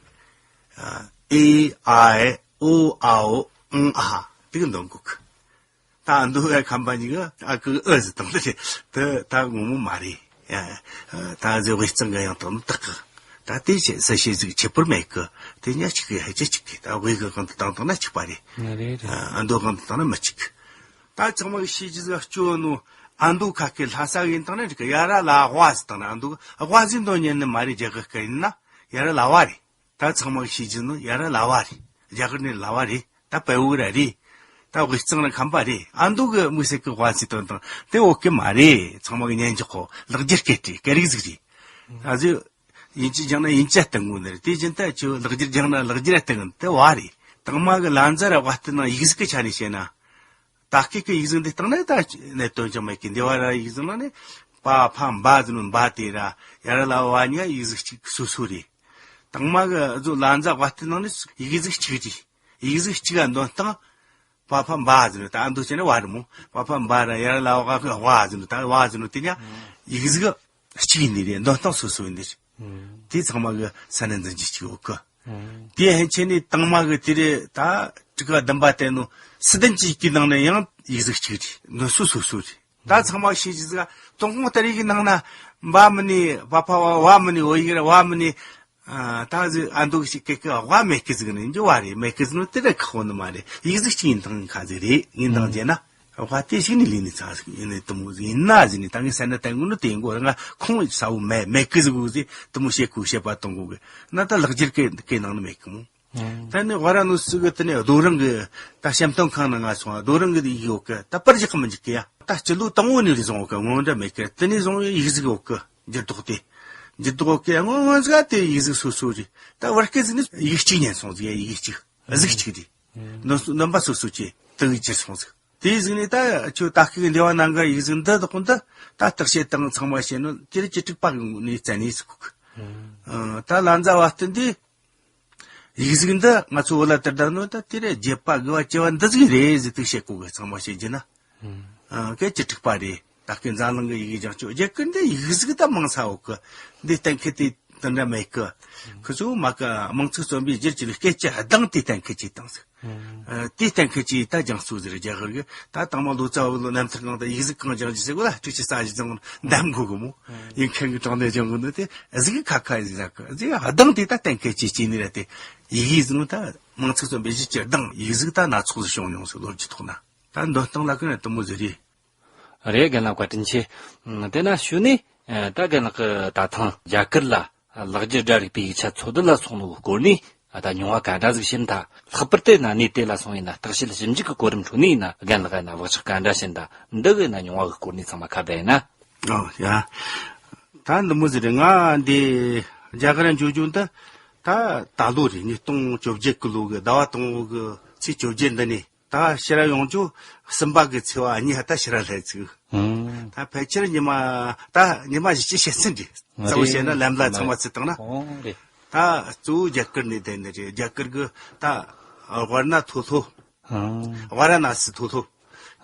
ཨ་ཨི་ཨའི་ཨུ་ཨའོ་ཨང་ཨ་དེ་གི་འདོན་གོ་གི། ད་འདུ་བའི་ཁམས་པ་གཉིས་ཀ་ཨ་ཀི་ཨུ་ཟེར་བཏང་དེ་དེ་ད་ངོ་མ་མ་རེད། ཨ་ད་ཟེར་དབུས་གཙང་གི་དབྱངས་དང་ནི་དག་གི། ད་དེ་བྱས་གསལ་བཤད་ཟིག་ཁྱད་པར་མེད་གི། དེ་གཉིས་གཅིག་གི་ཧ་ཅང་གཅིག་གི། ད་དབུས་གི་སྒང་དུ་བཏང་བཏང་ན་གཅིག་པ་རེད། ང་རེད་རེད། ཨ་མདོ་སྒང་དུ་བཏང་ན་མི་གཅིག་གི། ད་ཚང་མ་གི་ཤེས་ཀྱི་ཟིག་སྐྱོ་ནོ། ཨ་མདོ་ཁ་སྐད་ལྷ་ས་ཡིན་བཏང་ན་འགྲིག་གི། ཡ་ར་ལ་ཝ་ཟེར་བཏང་ན། ཨ་མདོ་ཝ་ཟེར་འདོན་ཉན་ནི་མ་རེད། རྒྱ་གར་སྐད་ཡིན་ན་ཡ་ར་ལ་ཝ་རེད། ད་ཚང་མ་གི་ཤེས་ཀྱི་ནོ་ཡ་ར་ལ་ཝ་རེད། རྒྱ་གར་ནས་ལ་ཝ་རེད། ད་བལ་བོ་ར་རེད། ད་དབུས་གཙང་ར་ཁམས་པ་རེད། ཨ་མདོ་གི་དམིགས་བསལ་གི་ཝ་ཟེར་དོན་དང་དེ་ཨོ་ཀེ་མ་རེད། ཚང་མ་གི་ཉན་འཇོག་གོ། ལེགས་སྦྱར་སྐད་རེད། སྐད་རིགས་ཟིག་རེད། ཨ་ཟི་དབྱིན་ཇི་སྦྱངས་ན་དབྱིན་ཇི་བསྟན་དགོས་ནི་རེད། དེ་བཞིན་ད་ཁྱོད་ལེགས་སྦྱར་སྦྱངས་ན་ལེགས་སྦྱར་བསྟན་དགོས་ནི་དེ་ཝ་རེད། དང་མ་གི་ལ་མཛའ་ར་ཝ་དེ་ནང་ཡིག་གཟུགས་ཀྱི་ཆ་ནས་བཤད་ན། ད་སྐད་ཀྱི་ཡིག་གཟུགས་འདི་སྟེང་ན་ད་གནད་དོན་ཅང་མེད་ཀི། འདི་བ་ར་ཡིག་གཟུགས་ནང་ནས་པ་ཕ་འབའ་ཟེར་ནོ་འབའ་དེ་ར་ཡ་ར་ལ་ཝ་གཉིས་ཡིག་གཟུགས་གཅིག་སོ་སོ་རེད། དང་མ་གི་ཨ་ཟོ་ལ་མཛའ་ཝ་དེ་ནང་ནས་ཡིག་གཟུགས་གཅིག་རེད། ཡིག་གཟུགས་གཅིག་ག་འདོན་སྟངས་པ་ཕ་འབའ་ཟེར་ནོ། ད་ཨ་མདོ་བྱས་ན་ཝ་རེད་མོ། པ་ཕ་འབའ་ར་ཡ་ར་ལ་ཝ་གི་ཝ་ཟེར་ནོ། ད་ཝ་ཟེར་ནོ་དེ་ཉ་ཡིག་གཟུགས་གཅིག་ཡིན་ནི་རེད། འདོན་སྟངས་སོ་སོ་ཡིན་ནི་རེད། ཨང་། དེ་ཚང་མ་གི་ས་ནས་འཛིན་གྱི་གཅིག་ཡོད་གི། ཨང་། དེ་ཧན་ཆེ་ནི་དང་མ་གི་དེ་རེད། ད་ཊཱི་ཀ་བདུན་པ་བསྟན་ནོ་སི་ཏན་གྱི་ཡི་གེ་ནང་ནས་ཡང་ཡིག་གཟུགས་གཅིག་རེད། འདོན་སྲོལ་སོ་སོ་རེད། ད་ཚང་མ་ཤེས་ཀྱི་ཟིག་ཏུན་ཧོང་ཏ་རིག་གི་ནང་ན་འབའ་མི་ནི་པ་ཕ་ཝ་ཝ་མི་ནི་ཝོ་ཡིག་ར་ཝ་མི་ནི། ཨ་ད་ཟི་ཨ་མདོ་ཞིག་སྐད་ཀྱི་ཝ་མེད་ཀི་ཟིག་ནི་འཇུ་བ་རེད། མེད་ཀི་ཟིག་ནི་དེ་ར་ཁག་པོ་ནི་མ་རེད། ཡིག་གཟུགས་གཅིག་ཡིན་ཐང་ཁ་ཟིག་རེད། ཡིན་ཐང་བྱས་ན། ཨ་དེ་ཞིག་ནི་ལས་ནི་ཚ་ཟིག་ཡིན་ནི་དུ་མོ་ཟིག་ཡིན་ན་ཟིག་ནི་ད་ངས་ས་ན་ད་ངུ་ནི་དེ་མགོ་ང་ཁོང་ས་བོ་མེད་མེད་ཀི་ཟིག་གོ་ཟིག་དུ་མོ་བཤད་གོ་བཤད་པ་གཏོང་གོ་གི་ན། ད་ལེགས་སྦྱར་སྐད་སྐད་ནང་ནི་མེད་ཀི་མོ། ཨང་། ད་ནི་ཝ་ར་ནུ་སི་གི་དེ་ནས་རྡོ་རིང་གི་ད་བཤམས་སྟོན་ཁང་ནང་ང་སོང་། རྡོ་རིང་གི་ཡིག་ཡོད་གི། ད་པར་རྒྱག་གི་མི་འཇུག་གི་ཡ། ད་སྤྱི་ལོ་དང་བོ་ནས་རེ་བཟུང་ཡོད་གི། སྔོན་འདྲ་མེད་གི། དེ་ནས་བཟུང་ཡིག་གཟུགས་ཡོད་གི། འགྱུར་ལྡོག་དེ། འགྱུར་ལྡོག་གི་སྔོན་སྔོན་ཟིག་དེ་ཡིག་གཟུགས་སོ་སོ་རེད། ད་བར་སྐད་ཟིག་ནི་ཡིག་གཅིག་ཉན་སོང་ཟིག་ཡ། ཡིག་གཅིག་གཟུགས་གཅིག་རེད། ཨང་། ནོ་སུ་རྣམ་པ་སོ་སོ་ཅེ་དག་གིས་གྱུར་སོང་ཟིག་དེའི་གཟུགས་ནས་ད་ཁྱོད་ད་སྐད་འདི་བ་ནང་གི་ཡིག་གཟུགས་འདི་དག་འདི་ད་བརྟག་དཔྱད་དང་ཚང་མ་བྱས་ནོ་དེ་རིགས་ཀྱི་ཊཱིཀ་པ་གི་ངོས་ནས་བཙལ་ནས་ཟིག་གོ་གི། ཨང་། ཨ་ད་ལ་མཛའ་བ་སྟེ་འདི། ཡིག་གཟུགས་འདི་ང་ཚོ་བོད་ལ་དར་བསྡད་ནོ་ད་དེ་རེད། རྒྱས་པ་དགུ་བ་བཅུ་བ་འདི་ཟིག་རེད་ཟེར་དུ་བཤད་གོ་གི། ཚང་མ་བཤད་རྒྱུ་ན། ཨང་། ཨ་སྐད་ཀྱི་ཊཱིཀ་པ་རེད། ད་སྐད་འཛམ་གླིང་གི་ཡི་གེ་སྦྱང་ཆོག་རྒྱ་གར་འདི་ཡིག་གཟུགས་ད་མང་ས་འོག་གི། འདི་གཏན་འཁེལ་དེ་དེ་འདྲ་མེད་གི། ཁུ་ཚོ་མ་གི་མང་ཚིག་རྩོམ་པའི་རྒྱུར་གྱུར་སྐད་ཀྱི་གདངས་དེ་གཏན་འཁེལ་བྱས་བཏང་ཟིག་ཨང་། ཨ་དེ་གཏན་འཁེལ་བྱས་ད་སྦྱང་སྲོལ་ཟིག་རེད། རྒྱ་གར་གི་ད་དང་མ་ལོ་ཙཱ་བ་ལོ་རྣམ་ཐར་ནང་ད་ཡིག་གཟུགས་གང་སྦྱང་རྒྱུ་ཟེར་གོ་ད་ཊཱིཀ་ཆི་ས་གཞི་ཚང་འདམ་གོ་གི་མོ། ཨང་། ཡིན་མཁན་གི་དྲང་གནས་སྦྱང་གོ་ནི་དེ་གཟུགས་ཁ་ཁ་ཡིན་ཟེར་གི། གཟུགས་གདངས་དེ་ད་གཏན་འཁེལ་བྱས་བྱས་ནི་ར་དེ་ཡི་གེ་ཟིག་ནོ་ད་མང་ཚིག་རྩོམ་པའི་གཞི་གྱུར་གདངས་ཡིག་གཟུགས་ད་སྣ་ཚོགས་སུ་བྱུང་མྱོང་ཟིག་ལོ་རྒྱུས་ཐོག་ན། ད་འདོན་སྟངས་ལ་ཀི་ན་དུ་མོ་ཟིག་རེད། རེད། རྒན་ལགས་བཀའ་དྲིན་ཆེ། ཨ་དེ་ན་ཞུ་ནི། ཨ་ད་རྒན་ལགས་ཀྱིས་ད་ཐེངས་རྒྱ་གར་ལ་ལེགས་སྦྱར་སྒྲ་རིག་པའི་ཡིག་ཆ་འཚོལ་བསྡུ་ལ་སོང་ནོ་གི་སྐོར་ནས་ཨ་ད་མྱོང་བ་ག་འདྲ་ཟིག་བྱིན་ཐལ། ལྷག་པར་དུ་ན་གནས་དེ་ལ་སོང་ཡིན་ན་བརྟག་དཔྱད་ཞིབ་འཇུག་གི་གོ་རིམ་ཁྲོད་ནས་ཡིན་ན་རྒན་ལགས་ཡིན་ན་བག་ཆགས་ག་འདྲ་བྱིན་ཐལ། འདི་གི་ན་མྱོང་བ་གི་སྐོར་ནས་ཚང་མ་ཁ་བརྡ་ཡིན་ན། ཨོ་ཡ། ད་འདི་མོ་ཟིག་རེད། ང་འདི་རྒྱ་གར་འགྱོ་རྒྱུ་འདི་ད་ད་ལོ་རེད། ཉིས་སྟོང་བཅོ་བརྒྱད་གི་ལོ་གི་ཟླ་བ་དང་པོ་གི་ཚེས་བཅོ་བརྒྱད་འདི་ནས། ད་ཕྱིར་ཡོང་རྒྱུ་གསུམ་པ་གི་ཚེས་པ་གཉིས་ད་ཕྱིར་སླེབས་ཚུགས། ཨང་། ད་ཕལ་ཆེར་ཉི་མ་ད་ཉི་མ་བཞི་བཅུ་ཞེ་གསུམ་རེད། རེད། གཙོ་བོ་བཤད་ན་ལམ་ལ་ཚང་མ་ཚུད་བཏང་ན། ཨོ་རེད། ད་གཙོ་བོ་རྒྱ་གར་ནས་བསྡད་ནི་རེད། རྒྱ་གར་གི་ད་ཝཱ་ར་ཎ་མཐོ་སློབ། ཨང་། ཝཱ་ར་ཎ་སི་མཐོ་སློབ།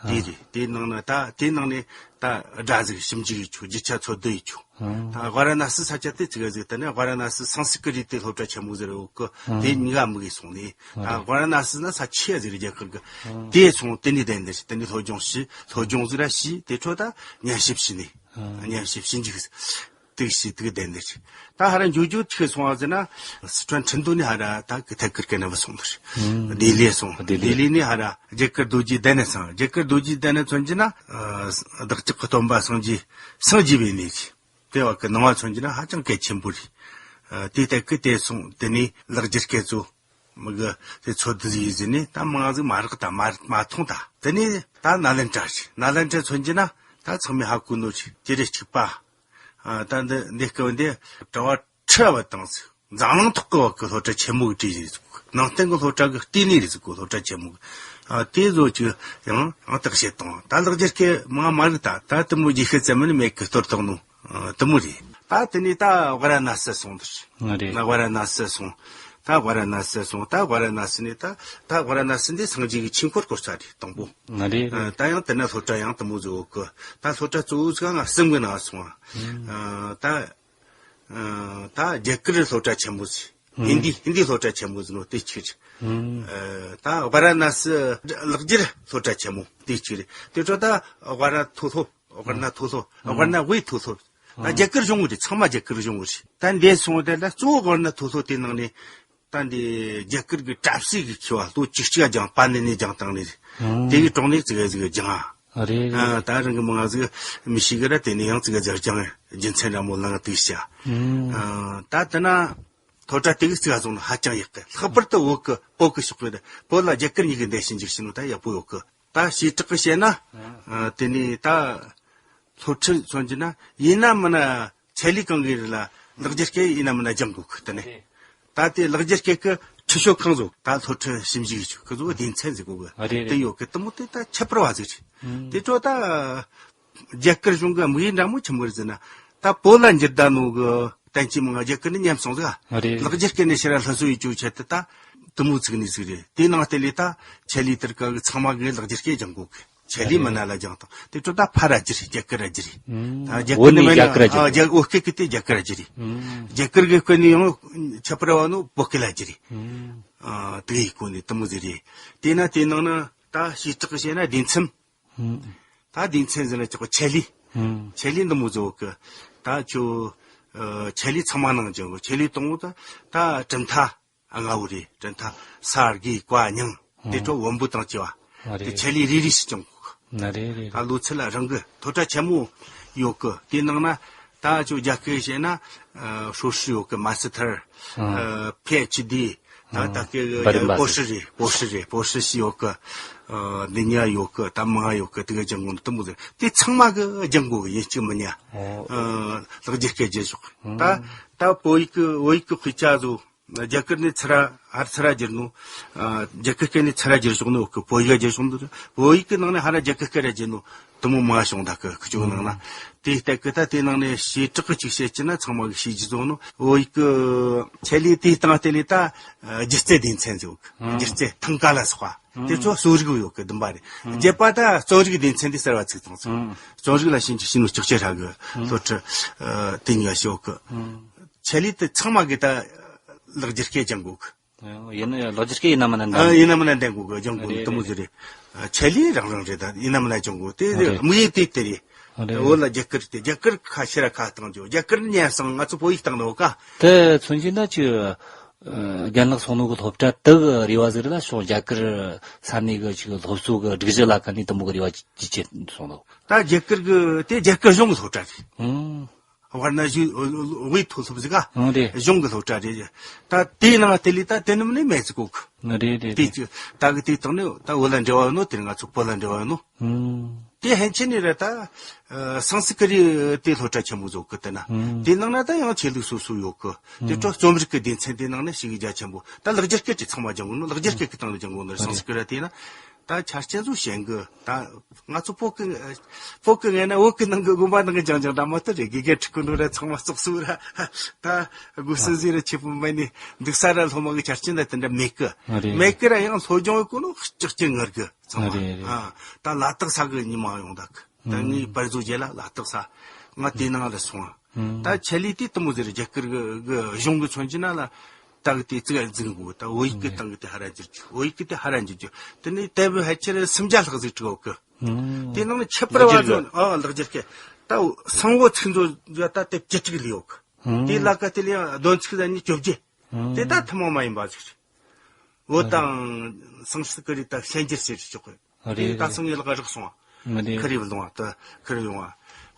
དེ་རེད། དེའི་ནང་ན་ད་དེའི་ནང་ནས་ད་སྒྲ་ཟིག་ཞིབ་འཇུག་ཡེད་ཆོག་རྒྱུ་ཆ་འཚོལ་བསྡུ་ཡེད་ཆོག་ཨང་། ད་ཝཱ་ར་ཎ་སི་ས་ཆ་དེ་ཚིག་ཟིག་ད་ནི་ཝཱ་ར་ཎ་སི་སང་སི་ཀི་རི་ཏའི་སློབ་གྲྭ་ཆེན་མོ་ཟིག་རེད་འོག་གི། ཨང་། དེ་གཉིས་ཀ་མི་གིས་སོང་ནས། ཨང་། ད་ཝཱ་ར་ཎ་སི་ན་ས་ཆེ་ཟིག་རེད། རྒྱ་གར་གི། ཨང་། དེ་སོང་དེ་ནས་བསྡད་འདིར་དེ་ནས་སློབ་སྦྱོང་བྱས། སློབ་སྦྱོང་ཟིག་ར་བྱས། དེ་འཕྲོ་ད་ཉན་ཞིབ་བྱས་ནས། ཨང་། ཉན་ཞིབ་ཞིབ་འཇུག་དེ་བྱས་དེ་གི་བསྡད་འདིར། ད་ཧ་ར་འགྱོ་རྒྱུ་ཆི་སོང་བ་ཟེར་ན། སི་ཁྲོན་ཁྲིན་ཏུའུ་ནས་ཧ་ར་ད་གི་ཐད་ཀར་སྐད་ནས་བུད་སོང་འདིར། ཨང་། ལྡི་ལི་སོང་། ལྡི་ལི། ལྡི་ལི་ནས་ཧ་ར་རྒྱ་གར་རྡོ་རྗེ་གདན་ནས་སོང་། རྒྱ་གར་རྡོ་རྗེ་གདན་ནས་མཚོན་གྱི་ན། ཨ་བདག་ཅག་གི་སྟོན་པ་སངས་རྒྱས་སངས་རྒྱས་པའི་གནས་ཀྱི། དེ་བ་གི་ནང་བ་མཚོན་གྱི་ན་ཧ་ཅང་གལ་ཆེན་པོ་རེད། ཨ། དེ་ལྟ་གི་དེ་སོང་། དེ་ནས་ལེགས་སྒྱུར་སྐད་ཚོ་མི་གི་དེ་ཚོ་དུ་ཡིས་ཟིན་ནས་ད་མང་ཟིག་མ་རག་ད་མ་མ་མཐོང་། ད་དེ་ནས་ད་ནཱ་ལེནྡྲ་ཞིག་ནཱ་ལེནྡྲ་མཚོན་གྱི་ན་ད་ཚང་མས་ཧ་གོ་ནོ་ཞིག་ཇེ་རེ་གཅིག་པ། ཨ། ད་འདི་འདི་སྐབས་འདི་དྲ་བ་ཁྲ་བ་དང་ཟིག་འཛམ་གླིང་ཐོག་གི་བ་གི་སློབ་གྲྭ་ཆེན་མོ་གི་གྲས་རེད་ཟིག་ནང་བསྟན་གི་སློབ་གྲྭ་གི་ལྟེ་གནས་རེད་ཟིག་གོ་སློབ་གྲྭ་ཆེན་མོ་གི། ཨ། དེ་བཟོ་ཅིག་ཡང་ཡང་དག་བྱེད་དང་། ད་ལེགས་སྒྱུར་སྐད་མང་མ་རིག་ད་ད་དེ་མོ་རྗེས་ཤུལ་ཙམ་མིན་མེད་གི་གཏོར་བཏང་ནོ། ཨ། དེ་མོ་རེད། ད་དེ་ནས་ད་ཝཱ་ར་ཎ་སི་སོང་། དེར་ང་རེད། ད་ཝཱ་ར་ཎ་སི་སོང་། ད་ཝཱ་ར་ཎ་སི་སོང་། ད་ཝཱ་ར་ཎ་སི་ནས་ད་ད་ཝཱ་ར་ཎ་སི་འདི་སངས་རྒྱས་ཀྱི་ཆོས་འཁོར་བསྐོར་ས་རེད་དང་པོ། ང་རེད། ཨ། ད་ཡང་དེ་ན་སློབ་གྲྭ་ཡང་དེ་མོ་བཟོ་གི། ད་སློབ་གྲྭ་གཙོ་བོ་ཟིག་ང་གསུམ་གི་ནང་སོང་། ཨ། ད་ཨ། ད་རྒྱ་གར་སློབ་གྲྭ་ཆེན་མོ་ཟིག་ཧིན་དི་ཧིན་དི་སློབ་གྲྭ་ཆེན་མོ་ཟིག་ནོ་དེ་གཅིག་རེད། ཨ། ད་ཝཱ་ར་ཎ་སི་ལེགས་སྒྱུར་སློབ་གྲྭ་ཆེན་མོ་དེ་གཅིག་རེད། དེ་འཕྲོ་ད་ཝཱ་ར་མཐོ་སློབ། ཝཱ་ར་ཎ་མཐོ་སློབ། ཝཱ་ར་ཎ་དབུས་མཐོ་སློབ། ད་རྒྱ་གར་གཞུང་གི་རེད། ཚང་མ་རྒྱ་གར་གཞུང་གི་རེད། ད་འདས་སོང་དེ་ལ་གཙོ་བོ་ཝཱ་ར་ཎ་མཐོ་སློབ་དེ་ནང་ནས་ད་འདི་རྒྱ་གར་གི་གྲྭ་སའི་གི་མཁས་པ་ལོ་བཅུ་གཅིག་སྦྱངས། པ་ཎི་ནི་སྦྱངས་བཏང་ནི་རེད། དེ་གི་གྲོང་ནས་ཙི་གེ་ཙི་གེ་སྦྱངས། ཨ། རེད། ཨ། ད་རང་གི་མང་ཟིག་མི་ཤེས་གི་ར། དེ་ནས་ཡང་ཙི་གེ་ཙི་གེ་སྦྱངས། རྒྱུ་མཚན་འདྲ་མོ་ལངས་དུས་བྱ། ཨ། ད་དེ་ན་སློབ་གྲྭ་དེ་གི་ཙི་གེ་བཟུང་ན་ཧ་ཅང་ཡག་གི། ལྷག་པར་དུ་བོད་གི་བོད་གི་ཕྱོགས་གི་བོད་ལ་རྒྱ་གར་གཉིས་གི་འདས་ཤིང་འཇུག་ཤིང་ནོ་ད་ཡག་པོ་ཡོད་གི། ད་བྱེ་བྲག་གི་བཤད་ན། ཨ། དེ་ནས་ད་སློབ་ཁྲིད་མཚོན་གྱི་ན་ཡིན་ན་མིན་ན་ཆེད་ལས་གང་གི་རེད་ལ་ལེགས་སྒྱུར་སྐད་ཡིན་ན་མིན་ན་སྦྱང་དགོས་གི། དེ་ནས་རེད། ད་དེ་ལེགས་སྒྱུར་སྐད་གི་ཁྲིད་ཕྱོགས་གང་བཟོ། ད་སློབ་ཁྲིད་ཞིབ་འཇུག་ཡེད་ཆོག་གི་བཟོ་སྡེ་ཚན་ཟེར་གོ་གི། ཨ། རེད། དེ་རེད། ཡོད་གི། དེ་མོ་དེ་ད་ཁྱད་པར་བ་ཟིག་རེད། ཨུམ། དེ་འཕྲོ་ད་རྒྱ་གར་གཞུང་གི་དམིགས་ཡུལ་འདྲ་མོ་ཆི་མོ་རེད་ཟེར་ན། ད་བོད་ལ་འགྱུར་བ་ནོ་གི་བསྟན་བཅོས་མང་རྒྱ་གར་ནས་ཉམས་སོང་ཟིག་ཨ། རེད། ལེགས་སྒྱུར་སྐད་ནས་ཕྱིར་སླར་གསོ་ཡེད་རྒྱུའི་ཆེད་དུ་ད་དེ་མོ་ཚུགས་ནི་ཟིག་རེད། དེ་ནང་དེ་ལས་ད་ཆེད་ལས་དེར་ག་གི་ཚང་མ་གི་ལེགས་སྒྱུར་སྐད་སྦྱང་དགོས་གི། ཆེད་ལས་མི་སྣ་ལ་སྦྱང་དང་། དེ་འཕྲོ་ད་ཕར་ར་རྒྱུ་རེད། རྒྱ་གར་ར་རྒྱུ་རེད། ཨུམ། ད་རྒྱ་བོད་གར་ནས་ནི་མེད་རྒྱ་གར་ར་རྒྱུ་ཨ། རེད། རྒྱ་བོད་སྐད་གི་དེ་རྒྱ་གར་ར་རྒྱུ་རེད། ཨུམ། རྒྱ་གར་གི་སྐད་ནས་ཡང་ཁྱད་པར་བ་ནོ་བོད་སྐད་ལ་རྒྱུ་རེད། ཨུམ། ཨ། དེ་གི་སྐོར་ནས་དེ་མོ་ཟིག་རེད། དེ་ན་དེ་ནང་ན་ད་བྱེ་བྲག་བཤད་ན་སྡེ་ཚན། ཨུམ། ད་སྡེ་ཚན་ཟེར་ན་ཅོག་ཆེད་ལས། ཨུམ། ཆེད་ལས་འདི་མོ་བཟོ་གི། ད་ཁྱོད་ཨ་ཆེད་ལས་ཚང་མ་ནང་སྦྱང་གི། ཆེད་ལས་དང་པོ་ད་ད་གྲུབ་མཐའ་ལྔ་བོ་རེད། གྲུབ་མཐའ་ས་དགེ་བཀའ་རྙིང་། དེ་ཨུམ། འཕྲོ་བོན་པོ་དང་བཅས་པ། ཨ། དེ་རེད། ཆེད་ལས་རེ་རེ་ཞིག་སྦྱང་གི། ཨ། རེད་རེད། ད་ལོ་ཚད་ལ་རང་གི་སློབ་གྲྭ་ཆེན་མོ་ཡོད་གི། དེ་ནང་ན་ད་ཁྱོད་རྒྱ་སྐད་བཤད་ན་ཨ་ཧྲོ་ཧྲི་ཡོད་གི། མ་སི་ཐར། ཨ། ཨ། པི་ཨེཆ་ཌི། ད་ཨ་ད་སྐད་གི་བ་རིམ་པ་པོ་ཧྲི་རེད། པོ་ཧྲི་རེད། པོ་ཧྲི་ཞིག་ཡོད་གི། ཨ། འདི་གཉིས་ཡོད་གི། ད་མང་ཡོད་གི། དེ་གི་སྦྱང་དགོས་ནི་དེ་མོ་ཟིག་དེ་ཚང་མ་གི་སྦྱང་དགོས་གི། ཡིན་གཅིག་མིན་གཉིས། ཨོ། ཨ། ལེགས་སྒྱུར་སྐད་རྒྱག་ཆོག་ཨང་། ད་ད་བོད་ཡིག་གི་བོད་ཡིག་གི་དཔེ་ཆ་བཟོ། རྒྱ་གར་ནས་ཚུར་ར་ཧར་ཚུར་ར་བསྒྱུར་ནོ། ཨ། རྒྱ་གར་སྐད་ནས་ཚུར་ར་བསྒྱུར་ཆོག་ནོ་གི། བོད་ཡིག་བསྒྱུར་ཆོག་ནོ། བོད་ཡིག་གི་ནང་ནས་ཧར་ར་རྒྱ་གར་སྐད་ར་བསྒྱུར་ནོ། དེ་མོ་མང་བྱུང་། ད་གི་ཁི་ཆོ་ནང་ན། དེ་ལྟ་གི་ད་དེ་ནང་ནས་བྱེ་བྲག་གི་གཅིག་བཤད་ཀྱི་ན་ཚང་མ་གི་ཤེས་རྒྱུ་བཟོ་ནོ། བོད་ཡིག་གི་ཆེད་ལས་དེའི་སྟེང་དེ་ལས་ད་སྒྱུ་རྩལ་སྡེ་ཚན་ཟེར་གི། སྒྱུ་རྩལ་ཐང་ཀ་ལ་སོགས་པ། དེ་ཚོ་གསོ་རིག་ཡོད་གི། བདུན་པ་རེད། བརྒྱད་པ་ད་རྩོམ་རིག་སྡེ་ཚན་དེ་གསར་བ་ཚུགས་བཏང་ཚུགས། རྩོམ་རིག་ལ་ཞེན་ཆེ་ཞིག་ནོ་ལྕགས་ཆེ་ཧྲ་གི་སློབ་ཁྲིད་དེ་གཉིས་ཀ་ཞོག་གི། ཆེད་ལས་དེ་ཚང་མ་གི་ད་ལེགས་སྒྱུར་སྐད་སྦྱང་དགོས་གི། ཡིན་ན་ལེགས་སྒྱུར་སྐད་ཡིན་ན་མིན་ན་ཨ། འདང་ཡིན་ན་མིན་ན་འདང་དགོས་གི། སྦྱང་དགོས་ནི་དེ་མོ་ཟིག་རེད། ཆེད་ལས་རང་རང་རེད། ད་ཡིན་ན་མིན་ན་སྦྱང་དགོས། དེ་དམིགས་ཡུལ་དེ་དེ་རེད། བོད་ལ་རྒྱ་གར་དེ་རྒྱ་གར་ཁ་ཕྱིར་ཁ་བཏང་རྒྱུ། རྒྱ་གར་ཉན་སོང་། ང་ཚོ་བོད་ཡིག་བཏང་ནོ་ཀ། དེ་མཚོན་གྱི་ན་ཅིག་རྒན་ལགས་སོང་ནོ་གི་སློབ་གྲྭ་དག་རེ་བ་ཟིག་རེད་ལ། ཕྱོགས་རྒྱ་གར་ས་གནས་གི་ཅིག་སློབ་གསོ་གི་སྒྲིག་གཞི་ལ་ཀ་ནས་དུམ་བུ་གི་རེ་བ་ཅི་ཅི་སོང་ནོ། ད་རྒྱ་གར་གི་དེ་རྒྱ་གར་གཞུང་གི་སློབ་གྲྭ་རེད། ཨང་། ཝར་ན་གཞུང་དབུས་མཐོ་སློབ་ཟིག་ག་ཨང་། རེད། གཞུང་གི་སློབ་གྲྭ་རེད། ད་དེའི་ནང་དེ་ལས་ད་དེ་ནམ་ནས་མེད་ཟིག་གོ་གི། རེད་རེད་དེ་རེད། ཅི་ད་གི་དེའི་སྟེང་ནས་ད་བོད་ལ་འབྲེལ་བ་ཡོད་ནོ། དེ་ང་ཚོ་བོད་ལ་འབྲེལ་བ་ཡོད་ནོ། ཨང་། དེ་ཕན་ཆད་ནས་རེད། ད་ཨ་སཾ་སྐྲྀ་ཏའི་སློབ་གྲྭ་ཆེན་མོ་ཟིག་གི། དེ་ན་ཨང་། དེ་ནང་ན་ད་ཡང་ཆོས་ལུགས་སོ་སོ་ཡོད་གི། དེ་ཨང་། འཕྲོ་རྩོམ་རིག་གི་སྡེ་ཚན་དེ་ནང་ནས་ཞིག་རྒྱ་ཆེན་པོ། ད་ལེགས་སྒྱུར་སྐད་ཅིག་ཚང་མ་སྦྱང་དགོས་ནོ། ལེགས་སྒྱུར་སྐད་ཀྱི་སྟེང་ནས་སྦྱང་དགོས་ནོ། སཾ་སྐྲྀ་ཏ་དེ་ན། ད་ཆ་རྐྱེན་ཚོ་ཞན་གི། ད་ང་ཚོ་བོད་གི་བོད་གི་ངེས་ན་བོད་གི་ནང་གི་དགོན་པ་ནང་གི་སྦྱང་སྦྱང་འདྲ་མ་གཏོགས་རེད། དགེ་རྒན་ཁྲིད་གི་ནོ་ར་ཚང་མ་བཙོག་སུ་ར། ད་སྒོ་སྲུང་ཟིག་ར་ཆེ་པོ་མ་ནི་འདུག་ས་ར་སློབ་མ་གི་ཆ་རྐྱེན་ད་དེ་འདྲ་མེད་གི། རེད། མེད་གི་ར་ཡང་སློབ་སྦྱོང་ཡོད་གོ་ནོ་ལྕགས་ཀྱི་ངར་གི་ཚང་མ། རེད་རེད། ཨ་ད་ལ་དྭགས་ས་གི་ཉི་མ་ཡོང་ད་གི། ད་ངའི་པར་བཟོ་རྗེས་ལ་ལ་དྭགས་ས་ང་དེ་ནང་ལ་སོང་། ད་ཆེད་ལས་དེ་དུ་མོ་ཟེར་རྒྱ་གར་གི་གི་གཞུང་གི་མཚོན་གྱི་ན་ལ་ད་གི་དེ་ཙི་ག་འཛིན་དགོས། ད་བོད་ཡིག་གི་སྟེང་གི་དེ་ཧ་ར་འགྱུར་རྒྱུ། བོད་ཡིག་གི་དེ་ཧ་ར་འགྱུར་རྒྱུ། དེ་ནས་དེབ་ཕལ་ཆེར་སུམ་བརྒྱ་ལྷག་ཟིག་བྲིས་ཡོད་གི། དེ་ནང་ནས་ཁྱད་པར་བ་ཚོ་ཨ་ལེགས་སྒྱུར་སྐད། ད་སང་བོད་ཚིག་མཛོད་ཡ་ད་དེབ་བཅུ་དྲུག་ལས་ཡོད་གི། དེ་ལ་ཀ་དེ་ལས་ཡང་བདུན་ཚིག་ཟ་ནི་བཅོ་བརྒྱད། དེ་ད་ཐུན་མོང་མ་ཡིན་པ་ཟིག་རེད། བོད་དང་སང་སྐྲྀ་ཏ་ད་ཤན་སྦྱར་ཟེར་ཆོག་གི། རེད། དེ་ད་སང་ངེ་ལག་རག་སོང་བ། རེད། ཁི་རེ་ལོང་བ་ད་ཁི་རེ་ཡོང་བ།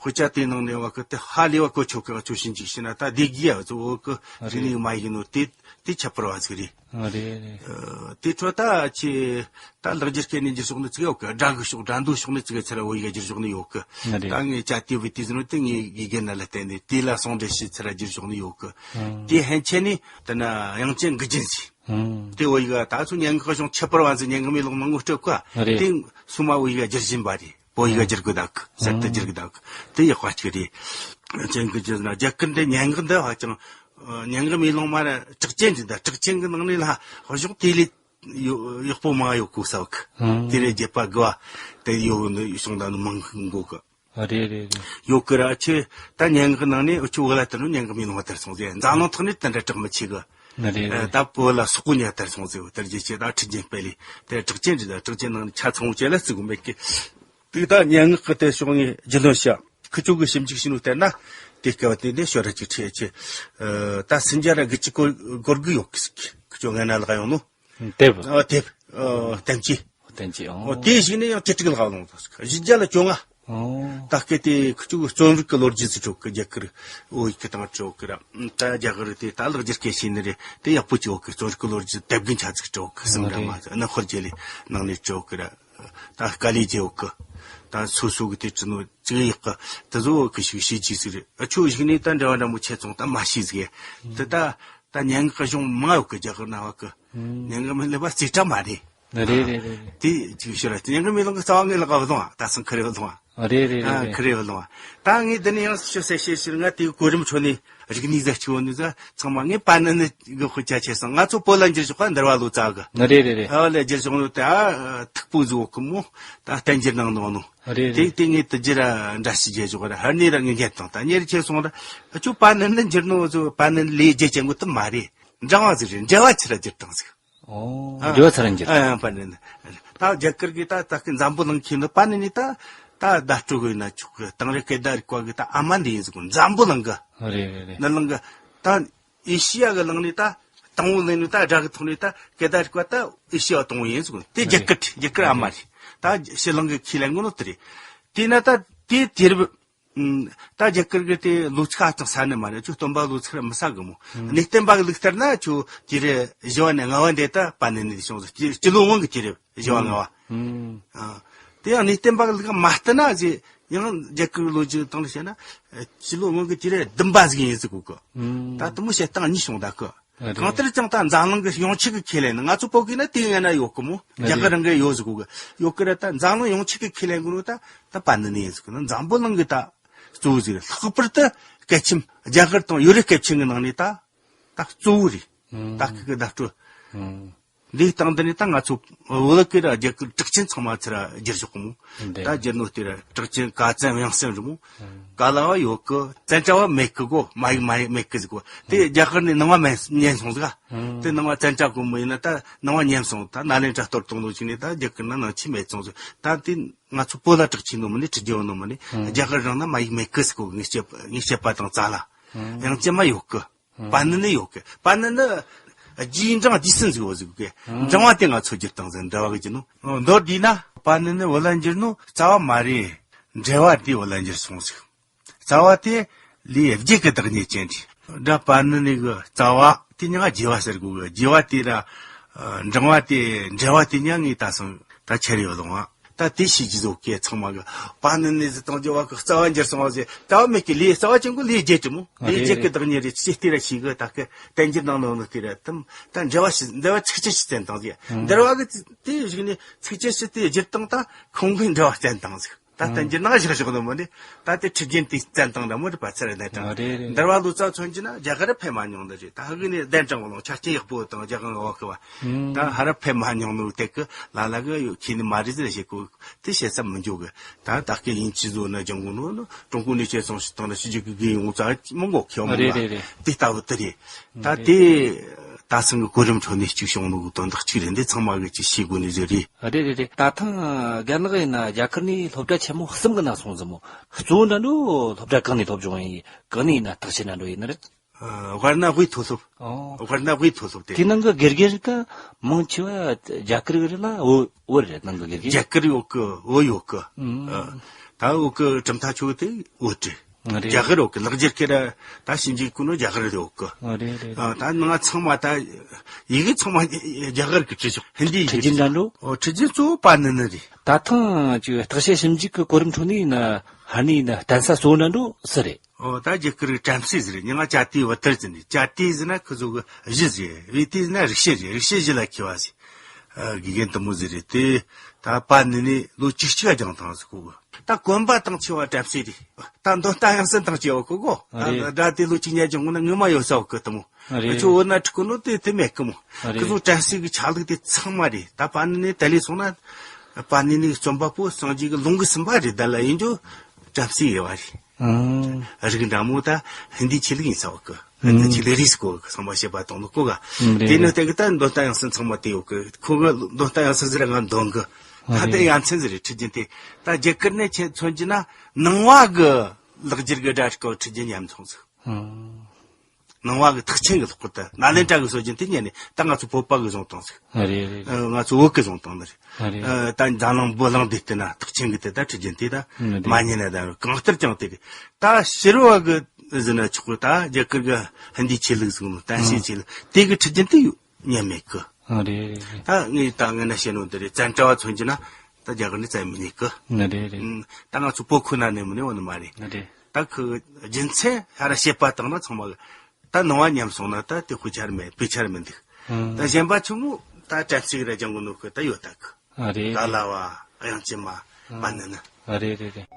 དཔེ་ཆ་དེ་ནང་ནས་བ་གི་དེ་ཧ་ལས་བ་གོ་ཆོད་གི། ཆོས་ཞིབ་འཇུག་བྱས་ན་ད་བདེ་གི་ཡ་ཚོ་བོད་གི་རིག་གནས་མ་ཡིན་ནོ་དེ་དེ་ཁྱད་པར་བ་ཟིག་རེད། རེད་རེད། ཨ། དེ་འཕྲོ་ད་ཁྱེད་ད་ལེགས་སྦྱར་སྐད་ནས་འགྱུར་ཕྱོགས་ནི་ཙིག་ཡོད་གི། སྒྲ་གི་ཕྱོགས། སྒྲ་འདོན་ཕྱོགས་ནི་ཙིག་ཚུར་བོད་ཡིག་ག་བསྒྱུར་ཕྱོགས་ནི་ཡོད་གི། རེད། ད་ངས་ཅ་དེ་བི་དེ་ཟེར་ནོ་དེ་ངས་དགེ་རྒན་ན་ལ་བསྟན་ནས་དེ་ལ་ཟུང་འབྲེལ་བྱས་ཚུར་བསྒྱུར་ཕྱོགས་ནི་ཡོད་གི། ཨ། དེ་ཕན་ཆད་ནས་དེ་ན་དབྱངས་ཅན་དགུ་རྒྱན་ཟེར། ཨ། དེ་བོད་ཡིག་ག་ད་ཚོ་སྙན་ངག་གི་གཞུང་ཁྱད་པར་བ་ཟིག། སྙན་ངག་མེ་ལོང་མང་ངོ་སྤྲོད་གི། རེད། དེ་སོ་མ་བོད་ཡིག་ག་བསྒྱུར་བཞིན་པ་རེད། བོད་ཡིག་ག་བསྒྱུར་གི་གདའ་གི། གསར་དུ་བསྒྱུར་གི་གདའ་གི། དེ་ཡག་པ་གཅིག་རེད། ཅན་གི་ཅི་ཟེར་ན་རྒྱ་གར་འདི་སྙན་ངག་འདི་ཧ་ཅང་། ཨ། སྙན་ངག་མེ་ལོང་མ་ར་གྲགས་ཅན་ཅིག་འདུག། གྲགས་ཅན་གི་ནང་ནས་ལ་གཞུང་དེ་ལས་ཡོ་ཡག་པོ་མང་ཡོད་གོ་ས་བ་གི། ཨང་། དེ་རེད། རྒྱུད་པ་དགུ་བ་དེ་ཡོད་ནི་གཞུང་དང་ནི་མང་གི་འགོ་གི། རེད་རེད་རེད། ཡོད་གི་ར། ཁྱེད་ད་སྙན་ངག་ནང་ནས་འུ་ཆོ་བོད་ལ་དར་ནོ་སྙན་ངག་མེ་ལོང་བ་དར་སོང་ཟེར། འཛམ་གླིང་ཐོག་ནས་དེ་འདྲ་གྲགས་མི་ཆེ་གི། རེད་རེད། ཨ། ད་བོད་ལ་སོག་པོ་ཉ་དར་སོང་ཟེར། དར་རྒྱས་ཆེ། ད་ཁྲི་རྒྱན་དཔལ་ལས་དེ་གྲགས་ཅན་རེད། ད་གྲགས་ཅན་ནང་ནས་ཆ་ཚང་བོ་ཅན་ལ་བརྩི་དགོས་མེད་གི། དེ་ད་སྙན་ངག་གི་དེ་ཕྱོགས་ནས་རྒྱུས་ལོན་བྱ། ཁི་ཆོ་གི་ཞིབ་འཇུག་བྱས་ནོ་ལྟར་ན་དེ་སྐབས་དེ་འདི་ཤོ་ར་ཅིག་ཁྲིད་ཆེ། ཨ། ད་སུམ་བརྒྱ་ར་དགུ་བཅུ་གོ་གོ་དགུ་ཡོད་གི་ཟིག། ཁི་ཆོ་ངན་ན་ལག་ཡོང་ནོ། དེབ། ཨ། དེབ། ཨ། བསྟན་བཅོས། བསྟན་བཅོས། ཨོ། ཨོ། དེ་ཞིག་ནས་ཡང་བཅུ་དྲུག་ལྷག་ལོངས་སོང་ཟིག། བཞི་བརྒྱ་ལ་བཅོ་ལྔ། ཨོ། ད་སྐད་དེ་ཁི་ཆོ་གི་རྩོམ་རིག་གི་ལོ་རྒྱུས་སུ་ཆོག་གི། རྒྱ་གར་བོད་ཡིག་གི་སྟེང་ཆོག་གི་ར། ད་རྒྱ་གར་དེ་ད་ལེགས་སྦྱར་སྐད་བཤད་ནི་རེད། དེ་ཡག་པོ་ཆོག་གི། རྩོམ་རིག་གི་ལོ་རྒྱུས་དེབ་རྒན་ཆ་ཚིག་ཆོག་གི། སུམ་འདྲ་མ་ཟིག། ཨ་ནི་ཧོར་རྒྱལ་ལས་ནང་ནས་ཆོག་གི་ར། ད་དཀའ་ལས་རྒྱག་གི། ད་སོ་སོ་གི་དེ་བྲིས་ནོ་ཅིག་ཡག་གི། དེ་ཚོ་གི་ཞིག་བྱས་རྗེས་ཟིག་རེད། ཨ། ཁྱོད་ཞིག་ནས་ད་འབྲེལ་བ་འདྲ་མོ་ཆེ་ཚོང་ད་མ་ཤེས་ཟིག། དེ་ད་ད་སྙན་ངག་གི་གཞུང་མང་ཡོད་གི། རྒྱ་གར་ནང་བ་གི། ཨང་། སྙན་ངག་མི་ལེན་པ་རྩེ་གྲ་མ་རེད། རེད་རེད་རེད་རེད། དེ་ཅིག་ཤོད་ར། སྙན་ངག་མེ་ལོང་གི་རྩ་བ་ངའི་ལག་ག་བུད་སོང་ཨ། ད་སང་ཁི་རེ་བུད་སོང་ཨ། རེད་རེད། ཨ། རེད་ཁི་རེ་རེད། བུད་སོང་ཨ། ད་ངས་འདི་ནས་ཡང་ཤོད་ཟེར་བཤད་ཕྱིར་ང་དེའི་གོ་རིམ་ཁྲོད་ནས་རིག་གནས་ཟེར་ཆེ་བོ་ནི་ཟ་ཚང་མ་ངས་པཱ་ཎི་ནི་གི་དཔེ་ཆ་ཁྱེར་སོང་། ང་ཚོ་བོད་ལ་འགྱུར་ཕྱོགས་པ་འདུལ་བ་ལོ་ཙཱ་གི། རེད་རེད་རེད། ཨ་ལས་འགྱུར་ཕྱོགས་ནི་དེ། ཨ། ཐིག་པོ་བཟོ་གི་མོ། ད་བསྟན་འགྱུར་ནང་ནོ་ནོ། རེད་དེ་རེད། དེ་ངས་དེ་རྒྱུ་ར་འདྲ་ཞིག་བྱས་ཆོག་ར། ཧར་ནས་ར་ངས་ཉན་དང་། ད་ཉེར་ཆེ་སོང་ར། ཨ། ཁྱོད་པཱ་ཎི་ནི་འགྱུར་ནོ་ཚོ་པཱ་ཎི་ལས་རྒྱུ་ཅན་གོ་དུ་མ་རེད། འབྲིང་བ་ཟིག་རེད། འགྲེལ་བ་ཆི་ར་བསྒྱུར་བཏང་ཟིག། ཨོ། ཨ། འགྲེལ་བ་ཚར་འགྱུར། ཨ། པཱ་ཎི་ནི། ད་རྒྱ་གར་གི་ད་ད་གི་འཛམ་བུ་གླིང་ཁྱེར་ནི་པཱ་ཎི་ནི་ད་ད་བརྡ་སྤྲོད་གི་ན་ཆོག་གི། དེང་རབས་སྐད་བརྡ་རིག་པ་གི་ད་ཨ་མ་འདི་ཡིན་ཟིག་གོ། འཛམ་བུ་གླིང་གི། རེད་རེད་རེད། ནི་གླིང་གི་ད་ཨེ་ཤི་ཡ་གི་གླིང་ནི་ད་དང་བོ་གླིང་ནི་ད་སྒྲ་གི་ཐོག་ནས་ད་སྐད་བརྡ་རིག་པ་ད་ཨེ་ཤི་ཡ་དང་བོ་ཡིན་ཟིག་གོ། དེ་རྒྱ་གར། རེད། རྒྱ་གར་ཨ་མ་རེད། ད་ཕྱི་གླིང་གི་ཁས་ལེན་གོ་ནོ་དེ་རེད། དེས་ན་ད་དེ་དུས་རབས། ཨུམ། ད་རྒྱ་གར་གི་དེ་ལོ་ཚིགས་ཧ་ཅང་ཟ་ནི་མ་རེད། ཁྱོད་སྟོན་པ་ལོ་ཚིགས་ར་མི་ཟ་གི་མོ། ཨུམ། གནས་བརྟན་པ་གི་ལུགས་ལྟར་ན་ཁྱོད་དུས་རབས་བཞི་བ་ནས་ལྔ་བ་འདི་ད་པཱ་ཎི་ནི་བྱུང་ཟིག། སྤྱི་སྤྱི་ལོ་སྔོན་གི་དུས་རབས་བཞི་བ་ལྔ་བ། ཨུམ། ཨ། དེ་ཡང་གནས་བརྟན་པ་གི་ལུགས་མ་བསྟུན་ན་ཟེར། ཡང་རྒྱ་གར་གི་ལོ་རྒྱུས་སྟེང་ལ་བཤད་ན་སྤྱི་ལོ་སྔོན་གི་དུས་རབས་བདུན་པ་ཟིག་ཡིན་ཟིག་གོ་གི། ཨུམ། ད་དེ་མོ་བཤད་སྟངས་གཉིས་བྱུང་ད་གི། རེད། གང་ལྟར་ཀྱང་ད་འཛམ་གླིང་གི་ཡོངས་ཁྱབ་ཀྱི་ཁས་ལེན་ནི། ང་ཚོ་བོད་གི་ན་དེ་ཡང་ན་ཡོད་གི་མོ། རེད། རྒྱ་གར་རང་གི་ཡོད་ཟིག་གོ་གི། ཡོད་གི་ར། ད་འཛམ་གླིང་ཡོངས་ཁྱབ་ཀྱི་ཁས་ལེན་གི་ནོ་ད་ད་པཱ་ཎི་ནི་ཡིན་ཟིག་གི། ན་འཛམ་བུ་གླིང་གི་ད་གཙོ་བོ་ཟིག་རེད། ལྷག་པར་དུ་སྐད་ཆེམས། རྒྱ་གར་དང་ཡོ་རོབ་སྐད་ཆེམས་གི་ནང་ནས་ད་ད་གཙོ་བོ་རེད། ཨང་། ད་གི་གི་བརྡ་སྤྲོད། ཨང་། འདིའི་སྟེང་འདི་ནས་ད་ང་ཚོ་བོད་གི་ར་རྒྱ་གར་གྲགས་ཅན་ཚང་མ་ཚུར་ར་བསྒྱུར་ཆོག་གི་མོ། འདི། ད་བསྒྱུར་ནོ་དེ་ར་གྲགས་ཅན་ག་ཙན་དབྱངས་གསལ་རེད་མོ། ཨང་། ག་ལ་བ་ཡོད་གི། བཙན་བྱ་བ་མེད་གི་གོ། མ་ཡིག་མ་ཡིག་མེད་གི་ཟིག་གོ། དེ་རྒྱ་གར་ནས་ནང་བ་མེད་ཉན་སོང་ཟིག། ཨང་། དེ་ནང་བ་བཙན་བྱ་གོ་མོ་ཡིན་ན་ད་ནང་བ་ཉན་སོང་། ད་ནཱ་ལེནྡྲ་གཏོར་བཏང་ནོ་ཅིག་ནས་ད་རྒྱ་གར་ན་ནང་ཆོས་མེད་སོང་ཟིག། ད་དེ་ང་ཚོ་བོད་ལ་གྲགས་ཆེ་ནོ་མིན་ནི། ཁྲི་རྒྱལ་བ་ནོ་མིན་ནི། ཨང་། རྒྱ་གར་རང་ན་མ་ཡིག་མེད་གི་ཟིག་གོ། ངས་བཤད་ངས་བཤད་པ་དང་རྩ་ལ། ཨང་། དབྱངས་ཅན་མ་ཡོད་གི། ཨང་། པཱ་ཎི་ནི་ཡོད་གི། པཱ་ཎི་ནི་རྗེས་འབྲང་རྗེས་ཟིན་ཟིག་ཡོད་ཟིག་གི། ཨང་། འབྲང་བ་དེ་ང་ཚོ་བསྒྱུར་བཏང་ཟིག། འདྲ་བ་གི་གྱི་ནོ། མདོར་བསྡུས་ན་པཱ་ཎི་ནི་བོད་ལ་འགྱུར་ནོ་རྩ་བ་མ་རེད། འགྲེལ་བ་དེ་བོད་ལ་འགྱུར་སོང་ཟིག། རྩ་བ་དེ་ལས་རྒྱུད་ཀྱི་བདག་ཉིད་ཅན་རེད། སྒྲ་པཱ་ཎི་ནི་གི་རྩ་བ་དེ་ཉག་རྒྱས་པ་ཟེར་དགོས་གི། རྒྱས་པ་དེ་ར་འབྲང་བ་དེ། འགྲེལ་བ་དེ་ཉག་ངས་ད་སོང་ད་ཁྱེར་ཡོད་ལོང་བ། ད་དེ་ཤེས་ཀྱི་བཟོ་གི། ཚང་མ་གི་པཱ་ཎི་ནི་ཟེར་དང་རྒྱས་པ་གི་རྩ་བ་འགྱུར་སོང་བ་ཟེར། རྩ་བ་མེད་ཀི། ལས་རྩ་བ་ཅན་གོ་ལས་རྒྱས་ཀྱི་མོ། ཨ། ལས་རྒྱས་ཀྱི་བདག་ཉིད་རེད། ཅི་སྟེ་ར་ཤེས་གི། ད་གི་བསྟན་འགྱུར་ནང་ནོ་ནི་དེ་ར་དམ་ད་འགྲེལ་བ་ཞིག། འགྲེལ་བ་ཚིགས་བཅད་ཞིག་བསྟན་དང་ཟེར། ཨང་། འགྲེལ་བ་གི་དེ་ཞིག་ནི་ཚིགས་བཅད་ཞིག་དེ་བསྒྱུར་དང་ད་ཁོང་གི་འགྲེལ་བ་བསྟན་དང་ཟེར། ད་ཨང་། བསྟན་འགྱུར་ནང་བཞག་བཞག་ནོ་མོ་ནི། ད་དེ་ཁྲི་རྒྱན་དེ་བསྟན་དང་འདྲ་མོ་རེད་པ། ཚར་ནས་དྲང་། ཨ། རེད་རེད། འདར་བ་ལོ་ཙཱ་མཚོན་གྱི་ན་རྒྱ་གར་ཕེབས་མ་མྱོང་ནི་རེད། ད་ཧ་གི་ནི་གདན་དྲངས་གོ་ལོང་། ཆ་རྐྱེན་ཡག་པོ་དང་རྒྱ་གར་བ་གི་བ། ཨང་། ད་ཧ་ར་ཕེབས་མ་མྱོང་ནོ་དེ་གི་ལ་ལ་གི་ཡོད་ཁྱེད་ནི་མ་རེད་ཟེར་བཤད་གོ། དེ་བཤད་ས་མི་འཇུག་གི། ད་ད་སྐད་ཡིན་ཅི་བཟོ་ན་སྦྱང་གོ་ནོ་ནི་ཀྲུང་གོ་ནས་བཤད་སོང་ཞིག་དང་ན་ཕྱི་རྒྱལ་གི་དགེ་ཡོང་ཙ་མི་འགོ་ཁྱེད་མོ་རེད་ལ། རེད་རེད། དེ་ལྟ་བུ་དེ་རེད། ད་རེད། དེ་ད་སང་གི་གོ་རིམ་ཁྲོད་ནས་གཅིག་བྱུང་ནོ་གི་དོན་དག་གཅིག་རེད། འདི་ཚང་མ་གི་ཅིག་ཤེས་དགོས་ནི་ཟིག་རེད། རེད་རེད་རེད། ད་ཐེངས་རྒན་ལགས་ཡིན་ན་རྒྱ་གར་ནས་སློབ་གྲྭ་ཆེན་མོ་གསུམ་གི་ནང་སོང་ཟིག་མོ། གཙོ་བོ་འདྲ་འགྲོ་སློབ་གྲྭ་གང་ནས་ཐོབ་བྱུང་ཡིན། གང་ནས་ཡིན་ན་བརྟག་དཔྱད་འདྲ་འགྲོ་ཡིན་ན་རེད། ཨ། དབར་ན་དབུས་མཐོ་སློབ། ཨོ། དབར་ན་དབུས་མཐོ་སློབ་དེ། དེ་ནང་གི་དགེ་རྒན་ད་མང་ཆེ་བ་རྒྱ་གར་གི་རེད་ལ་བོད་བོད་རེད། ནང་གི་དགེ་རྒན། རྒྱ་གར་ཡོད་གི། བོད་ཡོད་གི། ཨང་། ཨ། ད་འོ་གི་གྲུབ་མཐའ་ཆོ་དེ་འོ་དྲི། ཨ་རེད། རྒྱ་གར་འོ་གི་ལག་འཁྱེར་ཁེ་ར་ད་ཞིབ་འཇུག་གི་ནོ་རྒྱ་གར་དེ་འོ་གི། ཨ་རེད་རེད། ཨ་ད་ནང་ཚང་མ་ད་ཡི་གེ་ཚང་མ་རྒྱ་གར་གི་བྲིས་ཆོག་ཧིན་དི་ཡི་གེ་ཁྲིད་རྒྱུ་འདྲ་འགྲོ། ཨོ་ཁྲིད་རྒྱུ་གཙོ་བོ་པ་ནི་ནི་རེད། ད་ཐེངས་ཅིག་བརྟག་དཔྱད་ཞིབ་འཇུག་གི་གོ་རིམ་ཁྲོད་ནས་ཡིན་ན་ཧ་ནི་ཡིན་ན་གདན་ས་གཙོ་བོ་འདྲ་འགྲོ་སུ་རེད། ཨོ་ད་རྒྱ་གར་གྲམ་སེ་ཟེར་རེད། ཉི་མ་ཅ་ཏི་བི་ཏར་ཟེར་ནི། ཅ་ཏི་ཟེར་ན་ཁི་ཚོ་གི་གཞི་ཟེར། བི་ཏི་ཟེར་ན་རིག་བྱེད་ཟེར། རིག་བྱེད་གཞི་ལ་མཁས་པ་ཟེར། ཨ་དགེ་རྒན་དུ་མོ་ཟེར་རེད་དེ། ད་པ་ནི་ནི་ལོ་བཅུ་གཅིག་ག་སྦྱངས་བཏང་ཟེར་ཁོ་གི། ད་གོན་པ་དང་ཆེ་བ་གྲམ་སེ་རེད། ད་འདོན་སྟངས་ཡང་སེ་དང་ཆེ་བ་ཁོ་གོ། ཨ་རེད། ད་སྒྲ་དེ་ལོ་བཅུ་གཉིས་སྦྱངས་ན་ངོ་མ་ཡོད་ས་བ་ཁོ་དུ་མོ། ཨ་རེད། ཁི་ཚོ་བོད་ན་ཁྲི་ཁོ་ནོ་དེ་དེ་མེད་གི་མོ། ཨ་རེད། ཁི་ཚོ་གྲམ་སེ་གི་ཆ་ལུགས་དེ་ཚང་མ་རེད། ད་པ་ནི་ནི་ད་ལས་སོང་ན། པ་ནི་ནི་རྩོམ་པ་པོ་སངས་རྒྱས་ཀྱི་ལུང་གི་ཟིན་པ་རེད། ད་ལ་ཡིན་རྒྱུ་གྲམ་སེ་ཡོད་བ་རེད། ཨང་། རིགས་འདྲ་མོ་ད་ཧིན་དི་ཆོས་ལུགས་ཡིན་ས་བ་གི། ཧིན་དི་ཆོས་ལུགས་རིས་གོ་གི་ཚང་མ་བཤད་པ་དང་ལོ་གོ་ག་ཨང་། དེ་ནི་དེ་གི་ད་འདོན་སྟངས་ཡང་སེ་ཚང་མ་དེ་ཡོད་གི། ཁོ་གི་འདོན་སྟངས་ཡང་སེ་ཟེར་ང་འདོན་གི། ཨང་། ད་དེ་ཡ་མཚན་ཟེར་རེད། ཁྲིད་རྒྱུན་དེ་ད་རྒྱ་གར་ནས་ཁྱེད་མཚོན་གྱི་ན་ནང་བ་གི་ལག་འཁྱེར་གི་སྒྲ་སྐོར་ཁྲིད་རྒྱུན་ཉམས་སོང་ཟིག་ཨང་། ནང་བ་གི་ཐེག་ཆེན་གི་ལྷག་པར་དུ་ནཱ་ལེནྡྲ་གི་སྲོལ་རྒྱུན་དེ་ཉན་ནས་ད་ང་ཚོ་བོད་པ་གི་བཟུང་བཏང་ཟིག་ཨ་རེད་རེད་རེད། ཨ་ང་ཚོ་བོད་གི་བཟུང་བཏང་ནི་རེད། ཨ་རེད། ཨ་ད་འཛམ་གླིང་བོད་གླིང་འདི་ལྟ་ན་ཐེག་ཆེན་གི་དེ་ད་ཁྲིད་རྒྱུན་དེ་ད་ཨ་རེད། མ་ཉན་ན་ད་གང་ལྟར་ཀྱང་དེ་རེད། ད་ཕྱི་རོལ་བ་གི་ཟེར་ན་ཆོག་གི། ད་རྒྱ་གར་གི་ཧིན་དི་ཆོས་ལུགས་ཟེར་ནོ། གདན་སའི་ཆོས་ལུགས་དེ་གི་ཁྲིད་རྒྱུན་དེ་ཉན་མེད་གི། ཨ་རེད་རེད་རེད། ད་ངས་ད་ངས་ན་བཤད་ནོ་འདི་རེད། བཙན་བྱོལ་བ་མཚོན་གྱི་ན་ད་རྒྱ་གར་ནས་བཙལ་མི་ཉན་གི། ཨ་རེད་རེད། ཨ་ད་ང་ཚོ་བོད་ཁུལ་ན་ནས་མི་ནས་འོ་ནི་མ་རེད། ཨ་རེད། ད་ཁོ་རྒྱུ་མཚན་ཧ་ར་བཤད་པ་བཏང་ན་ཚང་མ་གི་ད་ནང་བ་ཉམས་སོང་ན་ད་དེ་དཔེ་ཆ་ར་མེད། དཔེ་ཆ་ར་མི་འདུག་ཨང་། ད་གཞན་པ་ཆུང་ངུ་ད་གྲབས་ཤིག་ར་སྦྱང་གི་ནོ་ཁོ་ད་ཡོད་ད་གི། ཨ་རེད། ད་ལ་བ་དབྱངས་ཅན་མ་ཨང་། པ་ནི་ནི། ཨ་རེད་རེད་རེད།